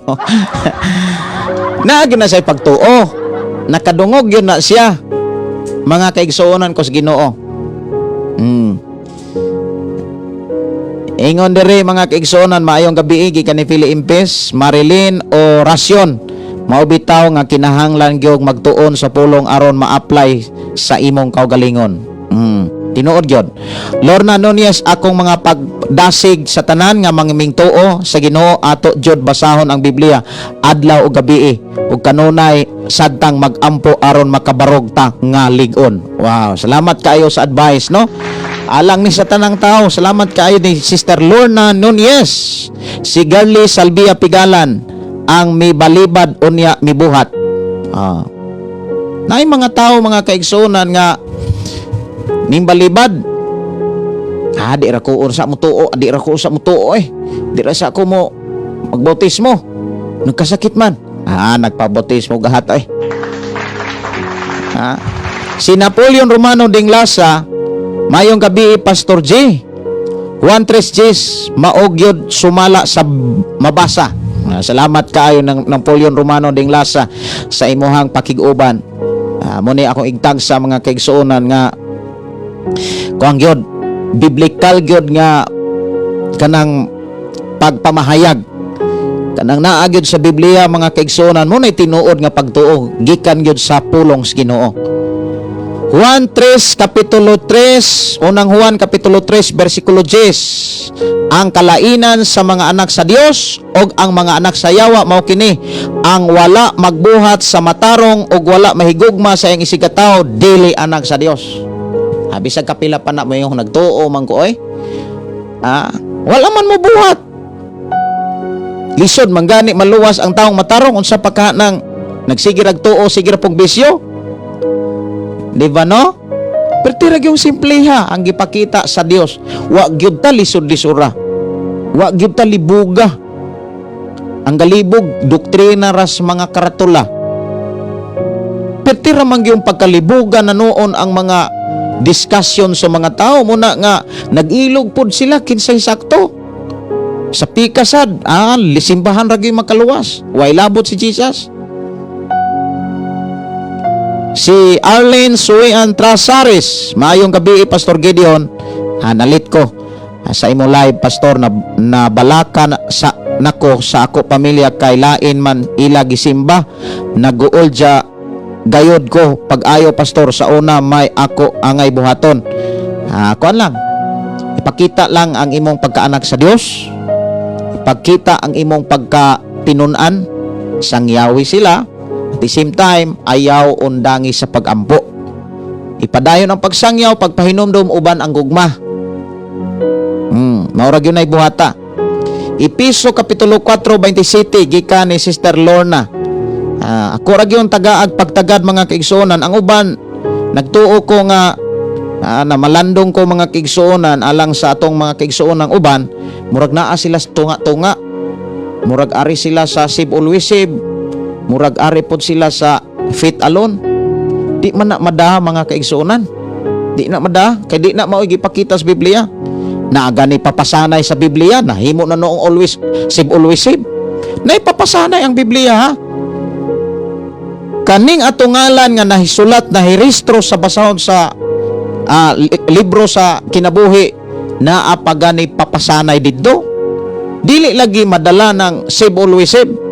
Naagi na siya pagtuo. Nakadungog yun na siya. Mga kaigsuonan ko sa Ginoo. Ingon diri, mga kaigsuonan, maayong gabi gikan ni Philly Impes, Marilyn Orasyon. Mao bitaw nga kinahanglan gyud magtuon sa pulong aron ma-apply sa imong kaugalingon. Tinuod gyud. Lorna Nunez, akong mga pagdasig sa tanan nga mga mingtuo sa Ginoo, ato jud basahon ang Biblia adlaw ug gabi ug kanunay sadtang magampo aron makabarog ta nga lig-on. Wow, salamat kaayo sa advice, no? Alang ni sa tanang tao, salamat kaayo ni Sister Lorna Nunez. Si Girly Salvia Pigalan, ang mibalibad unya mibuhat. Ah. Naay mga tao, mga kaigsuonan, nga nimbalibad. Ah, di ra ko sa mutuo, di ra ko sa mutuo eh. Di ra sa ako mo magbautismo. Nagkasakit man. Ah, nagpabautismo gahat eh. Ah. Si Napoleon Romano Dinglasa, mayong gabi, Pastor J. Juan Tres Gs, mao gyud sumala sa mabasa. Ah, salamat kaayo ng Napoleon Romano Dinglasa sa imuhang pakig-uban. Ah, mo ni akong igtag sa mga kaigsuonan nga kuang gyud, biblical gyud nga kanang pagpamahayag, kanang naa gyud sa Biblia, mga kaigsuonan. Mo nay tinuod nga pagtuo gikan gyud sa pulong sa Ginoo. Juan 3 kapitulo 3, Unang Juan kapitulo 3 bersikulo 10: Ang kalainan sa mga anak sa Dios og ang mga anak sa yawa mao kini: ang wala magbuhat sa matarong og wala mahigugma sa iyang isigkatawo dili anak sa Dios. Ha, bisag kapila pa na mo yung nagtuo man ko oy. Ah, wala man mo buhat. Lisod man gani maluwas ang taong matarong, unsa pa ka nang nagsige rag tuo, sige ra pog bisyo. Di ba, no? Pero tira yung simpleha ang gipakita sa Dios. Wa gyud ta lisod-lisura. Wa gyud ta libuga. Ang galibog doktrina ras mga karatula. Pero tira man yung pagkalibuga na noon ang mga discussion sa mga tao muna nga nag-ilog pod sila kinsay sakto. Sa pikasad, ah, lisimbahan ra gyud makaluwas. Way labot si Jesus. Si Arlene Suean Trasares, maayong gabi, Pastor Gideon. Ah, nalit ko ah, sa imo live, Pastor, na, na balaka na, sa nako sa ako pamilya kay lain man ila gisimba, naguol ja gayod ko pag-ayo, Pastor. Sa una may ako angay buhaton? Ah, kuan lang, ipakita lang ang imong pagkaanak sa Dios, ipakita ang imong pagkatinun-an, sangyawi sila. At the same time, ayaw undangi sa pagampo, ipadayon ang pagsangyaw, pagpahinumdum uban ang gugma. Mao ra gyud nay buhata. Epeso kapitulo 4:27 gikan ni Sister Lorna. Ah, ako ra gyud tagaag pagtagad, mga kaigsuonan. Ang uban nagtuo ko nga ah, na malandong ko, mga kaigsuonan, alang sa atong mga kaigsuonan uban, murag naa sila sa tunga-tunga. Murag ari sila sa save always save. Murag ari pod sila sa faith alone. Di man na madaha, mga kaigsuonan. Di na madaha kay di na mao'y gipakita sa Biblia. Naa gani papasanay sa Biblia, nahimo na noong always save, always save. Naipapasanay ang Biblia, ha. Kaning atungalan nga nahisulat, nahirehistro sa basahon sa ah, libro sa kinabuhi, naa pa gani papasanay didto. Dili lagi madala ng save always save.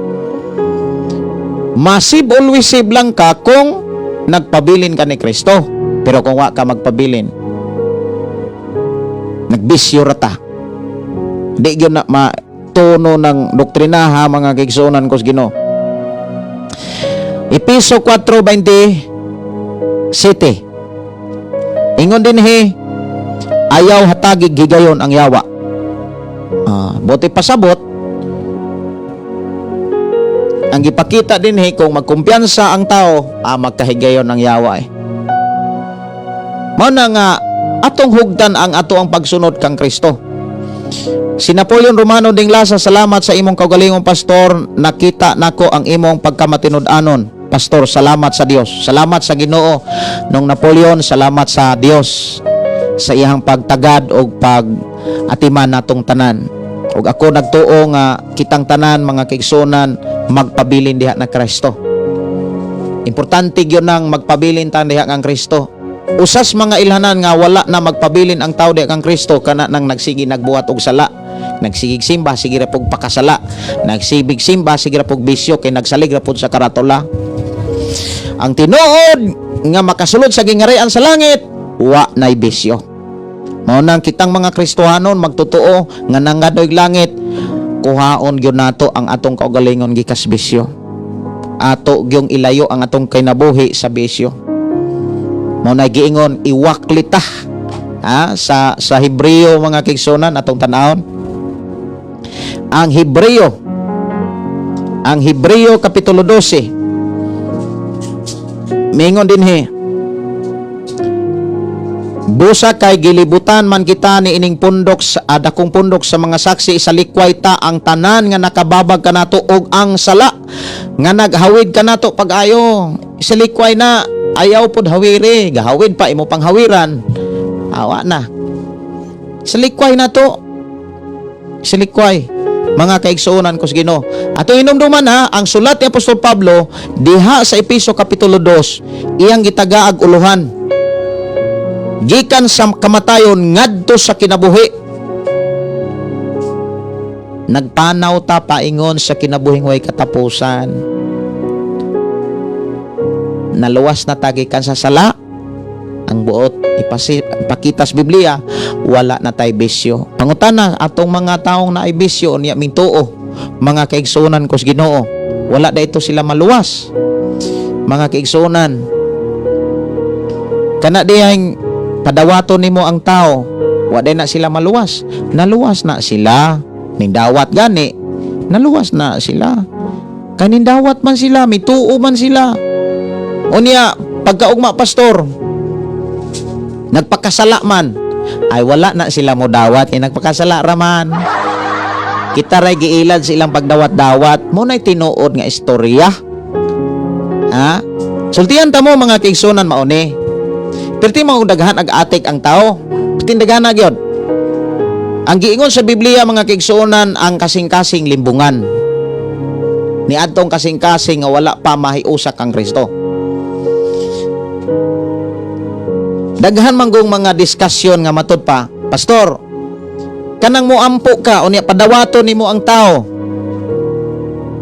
Ma-save always save lang ka kung nagpabilin ka ni Kristo. Pero kung wa ka magpabilin, nagbisyo ra ta. Di gyud na matuno ng doktrinaha, mga kaigsuonan ko sa Ginoo. Epeso 4:27. Ingon dinhi, ayaw hatagig higayon ang yawa. Ah, buot pasabot, ang gipakita dinhi, kung magkumpiyansa ang tao, ah, magkahigayon ang yawa eh. Mao na nga atong hugtan ang ato ang pagsunod kang Kristo. Si Napoleon Romano Dinglasa, salamat sa imong kaugalingong, pastor. Nakita nako ang imong pagkamatinud-anon. Pastor, salamat sa Dios. Salamat sa Ginoo nung Napoleon, salamat sa Dios sa iyang pagtagad og pag atiman natong tanan. Ug ako nagtuo nga kitang tanan, mga kaigsuonan, magpabilin diha na Kristo. Importante gyud nang magpabilin ta diha kang Kristo. Usas mga ilhanan nga wala na magpabilin ang tao di kang Kristo kana nang nagsige nagbuhat og sala. Nagsigig simba, sige ra pog pakasala. Nagsigig simba, sige ra pog bisyo kay nagsalig ra pod sa karatula. Ang tinuod nga makasulod sa gingarian sa langit, wa nay bisyo. Mao nang kitang mga Kristohanon magtotoo nga nangadoy langit, kuhaon gyud nato ang atong kaugalingon gikas bisyo. Ato gyung ilayo ang atong kinabuhi sa bisyo. Mao na giingon iwakli ta, ha, sa Hebreo, mga kaigsuonan, atong tan-awon. Ang Hebreo kapitulo 12. Mingon dinhi, "Busa kay gilibutan man kita ni ining pundok sa dakong pundok sa mga saksi, isalikway ta ang tanan nga nakababag kanato ug ang sala nga naghawid kanato pag-ayo." Isalikway na, ayaw pod hawiri, gahawid pa imo panghawiran. Awa na. Isalikway na to. Isalikway. Mga kaigsuonan ko sa Ginoo. Ato hinumduman ha, ang sulat ni Apostol Pablo diha sa Epeso kapitulo 2, iyang gitagaag uluhan gikan sa kamatayon ngadto sa kinabuhi. Nagpanaw ta paingon sa kinabuhing way katapusan. Naluwas na ta gikan sa sala. Ang buot ipakita sa Biblia, wala na tay bisyo. Pangutana atong mga taong naay bisyo niya mingtuo, mga kaigsuonan ko sa Ginoo, wala da ito sila maluwas. Mga kaigsuonan, kana dihang padawaton nimo ang tao, wa na sila maluwas. Naluwas na sila ning dawat gani, naluwas na sila kaning dawat man sila, mituo man sila. Unya pagkaugma, pastor, nagpakasala man, ay wala na sila mo dawat kay nagpakasala raman. Kita ray giilad sa ilang pagdawat-dawat mo. Nay tinuod nga istorya ha, sultihan ta mo, mga kaigsuonan, mauni perti mo daghan ag atik ang tao, perti daghan na gyud. Ang giingon sa Biblia, mga kaigsuonan, ang kasing-kasing limbungan ni adtong kasing-kasing nga wala pa mahiusak ang Kristo. Daghan manggong mga diskusyon nga matud pa, "Pastor, kanang moampo ka unya padawaton nimo ang tao,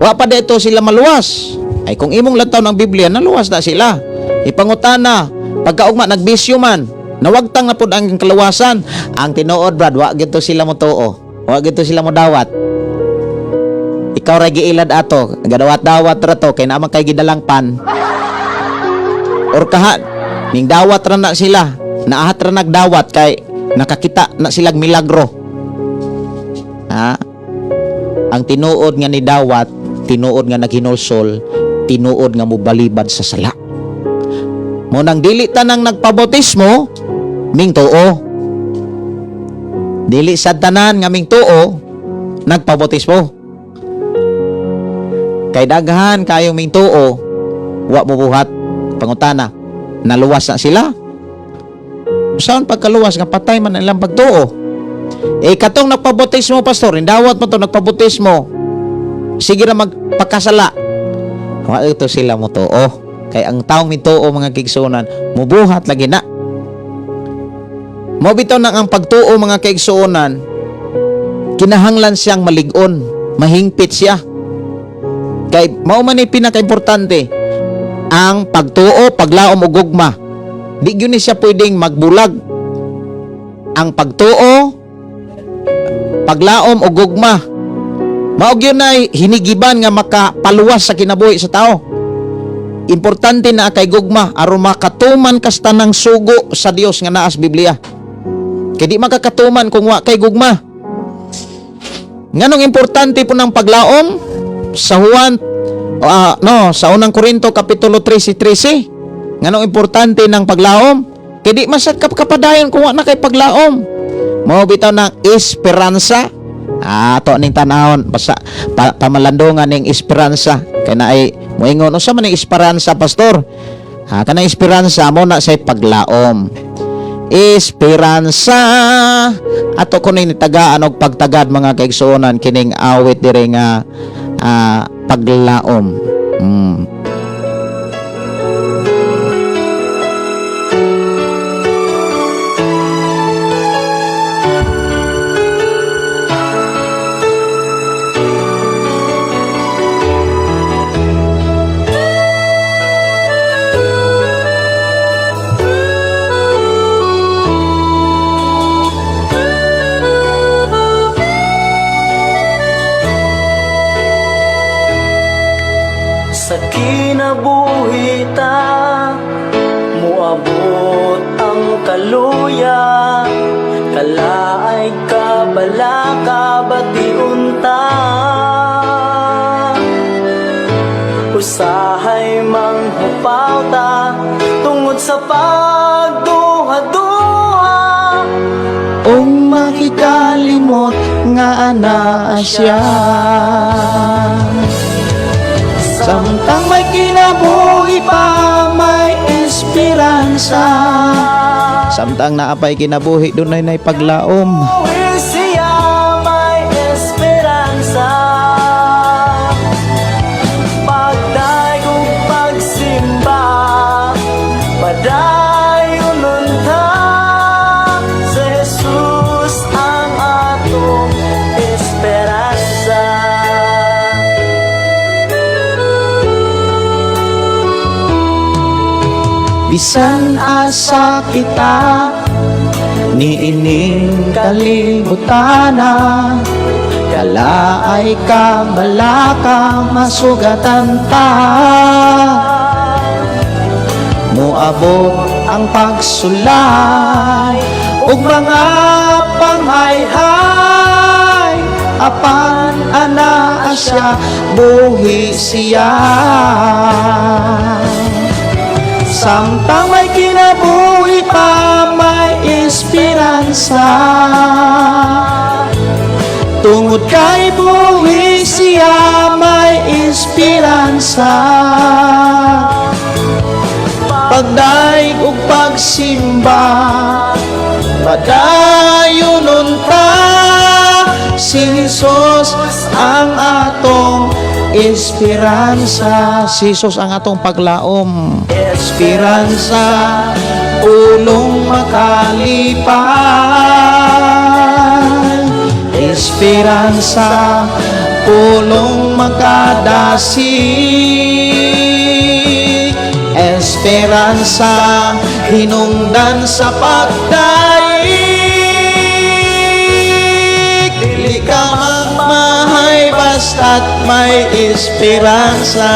wa pa dito sila maluwas?" Ay kung imong lantaw ng Biblia, naluwas na sila. Ipangutana, pagkaugma nagbisyo man, nawagtang na pud ang kaluwasan. Ang tinuod, brad, wa gito sila mo tuo, wa gito sila mo dawat. Ikaw ra giilad ato, gadawat-dawat ra to kay naman kay gidalang pan or kaha ning dawat ra na sila, naahat ra nagdawat kay nakakita na silag milagro. Ha, ang tinuod nga ni dawat, tinuod nga naghinulsol, tinuod nga mobalibad sa sala. Mo nang dili tanang nagpabautismo ming tuo. Dili sa tanan nga ming tuo nagpabautismo. Kay daghan kayong ming tuo, wa mo buhat. Pangutana, naluwas na sila? Saan pagkaluwas nga patay man ang ilang pagtuo? Eh katong nagpabautismo, pastor, hindawat mo to, nagpabautismo. Sige ra magpakasala. Wa ito sila mo tuo. Kay ang taong mituo, mga kaigsuonan, mubuhat lagi na. Mo bitaw nang ang pagtuo, mga kaigsuonan, kinahanglan siyang malig-on, mahingpit siya. Kay mao man ni pinakaimportante ang pagtuo, paglaom ug gugma. Di gyud ni siya pwedeng magbulag. Ang pagtuo, paglaom ug gugma. Mao gyud nay hinigiban nga makapaluwas sa kinabuhi sa tao. Importante na kay gugma aron makatuman kas tanang sugo sa Dios nga naa sa Biblia. Kay di makakatuman kung wa kay gugma. Nganong importante po ng paglaom? Sa Juan no, sa Unang Korinto kapitulo 13:13. Nganong importante ng paglaom? Kay di masad ka kapadayon kung wa na kay paglaom. Mao bitaw ng esperansa. Ah, to ning tanawon basta pamalandungan ning esperansa kay naay moingon, "Unsa man ning esperansa, pastor?" Ha, kanang esperansa mo na say paglaom. Esperansa, ato ko ning nitagaan og pagtagad, mga kaigsuonan, kining awit diri nga paglaom. Balaka bation ta. Usahay manghupaw ta tungod sa pagduha-duha. Ug makikalimot nga anaa siya. Samtang may kinabuhi pa, may esperansa. Samtang naa pay kinabuhi, dunay nay paglaom. Buhi siya, may esperansa. Pagdayeg ug pagsimba, padayon ta. Sa Jesus ang atong esperansa. Bisan asa kita niining kalibutana, kalaay kabalaka, masugatan ta. Moabot ang pagsulay ug mga pangayhay, apan anaa siya, buhi siya. Samtang may kinabuhi pa, may esperansa. Tungod kay buhi siya, may esperansa. Pagdayeg ug pagsimba, padayon ta. Si Jesus ang atong esperansa. Si Jesus ang atong paglaom. Esperansa, pulong makalipay. Esperansa, pulong makadasig. Esperansa, hinungdan sa pagdayeg. Dili ka magmahay basta't may esperansa.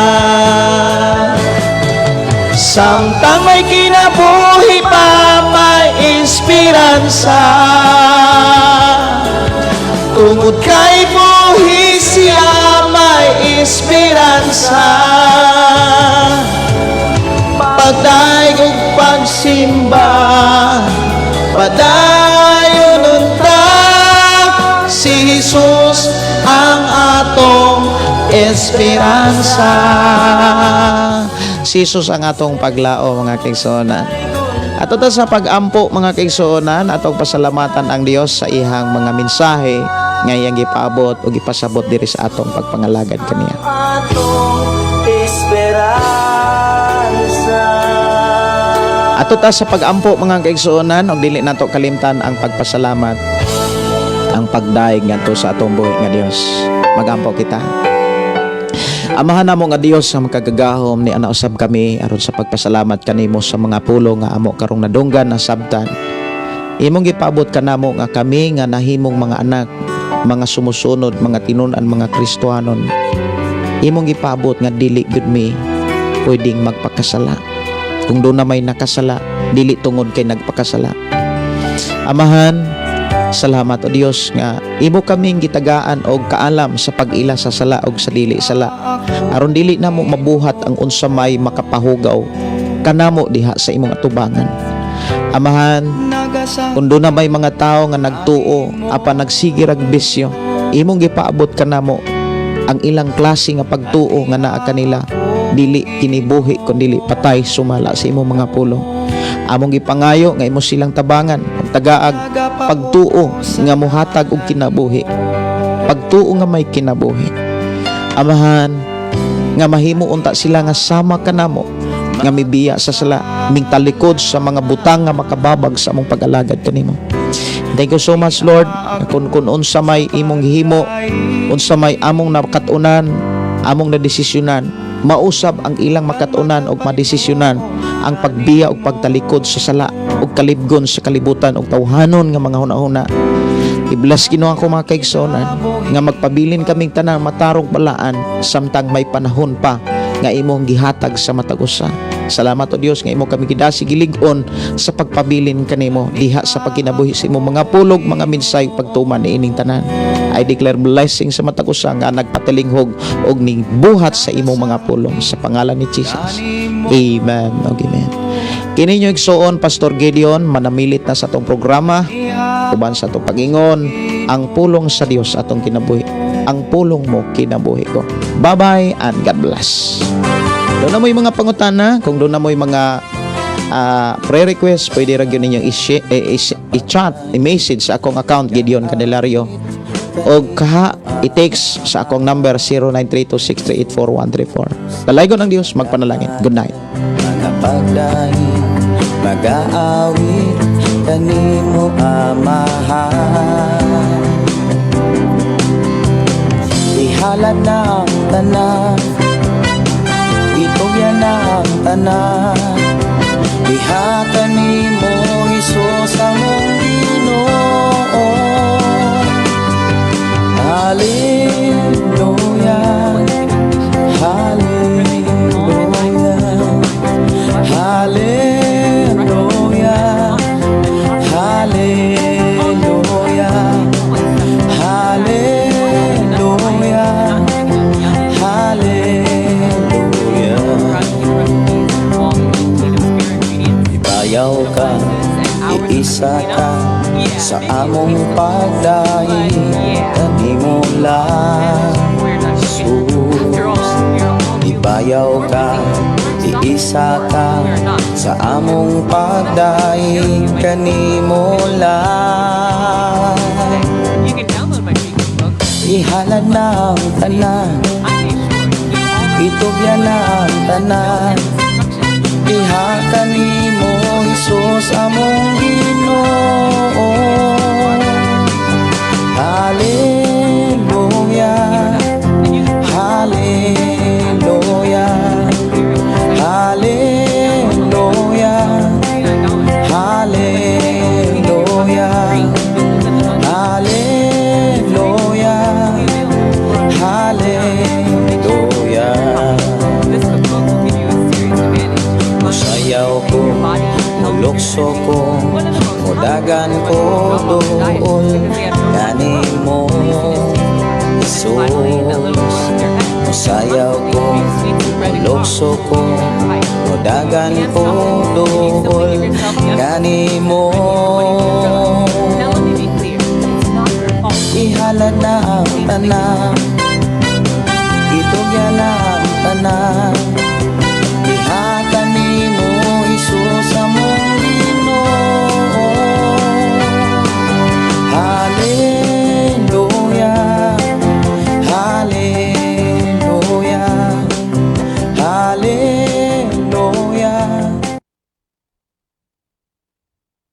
Samtang may kinabuhi pa, may esperansa. Tungod kay buhi siya, may esperansa. Pagdayeg ug pagsimba, padayon unta. Si Jesus ang atong esperansa. Si Jesus ang atong paglao, mga kaigsuonan. At ito sa pag-ampo, mga kaigsuonan, atong pasalamatan ang Dios sa iyang mga mensahe nga iyang gipaabot o gipasabot diri sa atong pagpangalagad kaniya. Atong esperansa. Ato ta sa pag-ampo, mga kaigsuonan, og dili nato kalimtan ang pagpasalamat, ang pagdayeg ngadto sa atong buhi nga Dios. Magampo kita. Amahan namo nga Dios nga makagagahom, ni ana usab kami aron sa pagpasalamat kanimo sa mga pulong nga amo karong nadunggan, nasabtan. Imong gipaabot kanamo nga kami nga nahimong mga anak, mga sumusunod, mga tinun-an, mga Kristohanon. Imong gipaabot nga dili gud mi pwedeng magpakasala. Kung duna may nakasala, dili tungod kay nagpakasala. Amahan, salamat o Dios nga imo kaming gitagaan og kaalam sa pag-ila sa sala og sa dili sala. Aron dili namo mabuhat ang unsa may makapahugaw kanamo diha sa imong atubangan. Amahan, kung duna may mga tawo nga nagtuo apan nagsige rag bisyo, imong gipaabot kanamo ang ilang klase nga pagtuo nga naa kanila dili kinibuhi kun dili patay sumala sa imong mga pulong. Among gipangayo nga imo silang tabangan ug tagaag pagtuo nga mohatag og kinabuhi, pagtuo nga may kinabuhi. Amahan, nga mahimo unta sila nga sama kanamo nga mibiya sa sala, mingtalikod sa mga butang nga makababag sa among pag-alagad kanimo. Thank you so much, Lord. Kung unsa may imong gihimo, unsa may among nakat-unan, among nadesisyonan, mausab ang ilang makat-unan og madesisyonan ang pagbiya og pagtalikod sa sala ug kalibgon sa kalibutan og tawhanon nga mga hunahuna. I-bless, Ginoo, ako mga kaigsuonan nga magpabilin kaming tanan matarong balaan samtang may panahon pa nga imong gihatag sa matag usa. Salamat, O Dios, nga imo kami gidasig, gilig-on sa pagpabilin kanimo diha sa pagkinabuhi sa imong mga pulong, mga mensahe, pagtuman niining tanan. I declare blessing sa matag usa nga nagpatilinghog og buhat sa imong mga pulong sa pangalan ni Jesus. Amen. Og amen. Kini inyong igsuon, Pastor Gideon, manamilit na sa atong programa uban sa atong pagingon, ang pulong sa Dios atong kinabuhi. Ang pulong mo, kinabuhi ko. Bye-bye and God bless. Duna mo'y mga pangutana, kung duna mo'y mga prayer request, pwede ra gyud ninyong i-chat, i-message sa akong account, Gideon Candelario. O kaha i-text sa akong number 0932-638-4134. Dalaygon ang Dios, magpanalangin. Good night. Magapagdaig, mag-aawit kanimo, Amahan. Ihalad na ang tanan, itugyan na ang tanan, diha kanimo, Hesus, among Ginoo. Hallelujah, Hallelujah, Hallelujah, Hallelujah, Hallelujah, Hallelujah. Ibayaw ka, iisa ka sa among pagdaig kanimo lang, Jesus. Ibayaw ka, iisa ka sa among pagdaig kanimo lang. You can download my free cookbook. Ihalad na ang tanan, I made sure to give all the itugyan na ang tanan, instructions. diha kanimo, Hesus, among Ginoo. Hallelujah, Hallelujah, Hallelujah, Hallelujah, Hallelujah, Hallelujah. This cookbook will give you a serious advantage. Musayaw ko, mulukso ko, mudagan ko duol kanimo, Jesus. Musayaw ko, mulukso ko, mudagan ko duol kanimo. Now let me be clear. It's not your fault. Ihalad na ang tanan, itugyan na.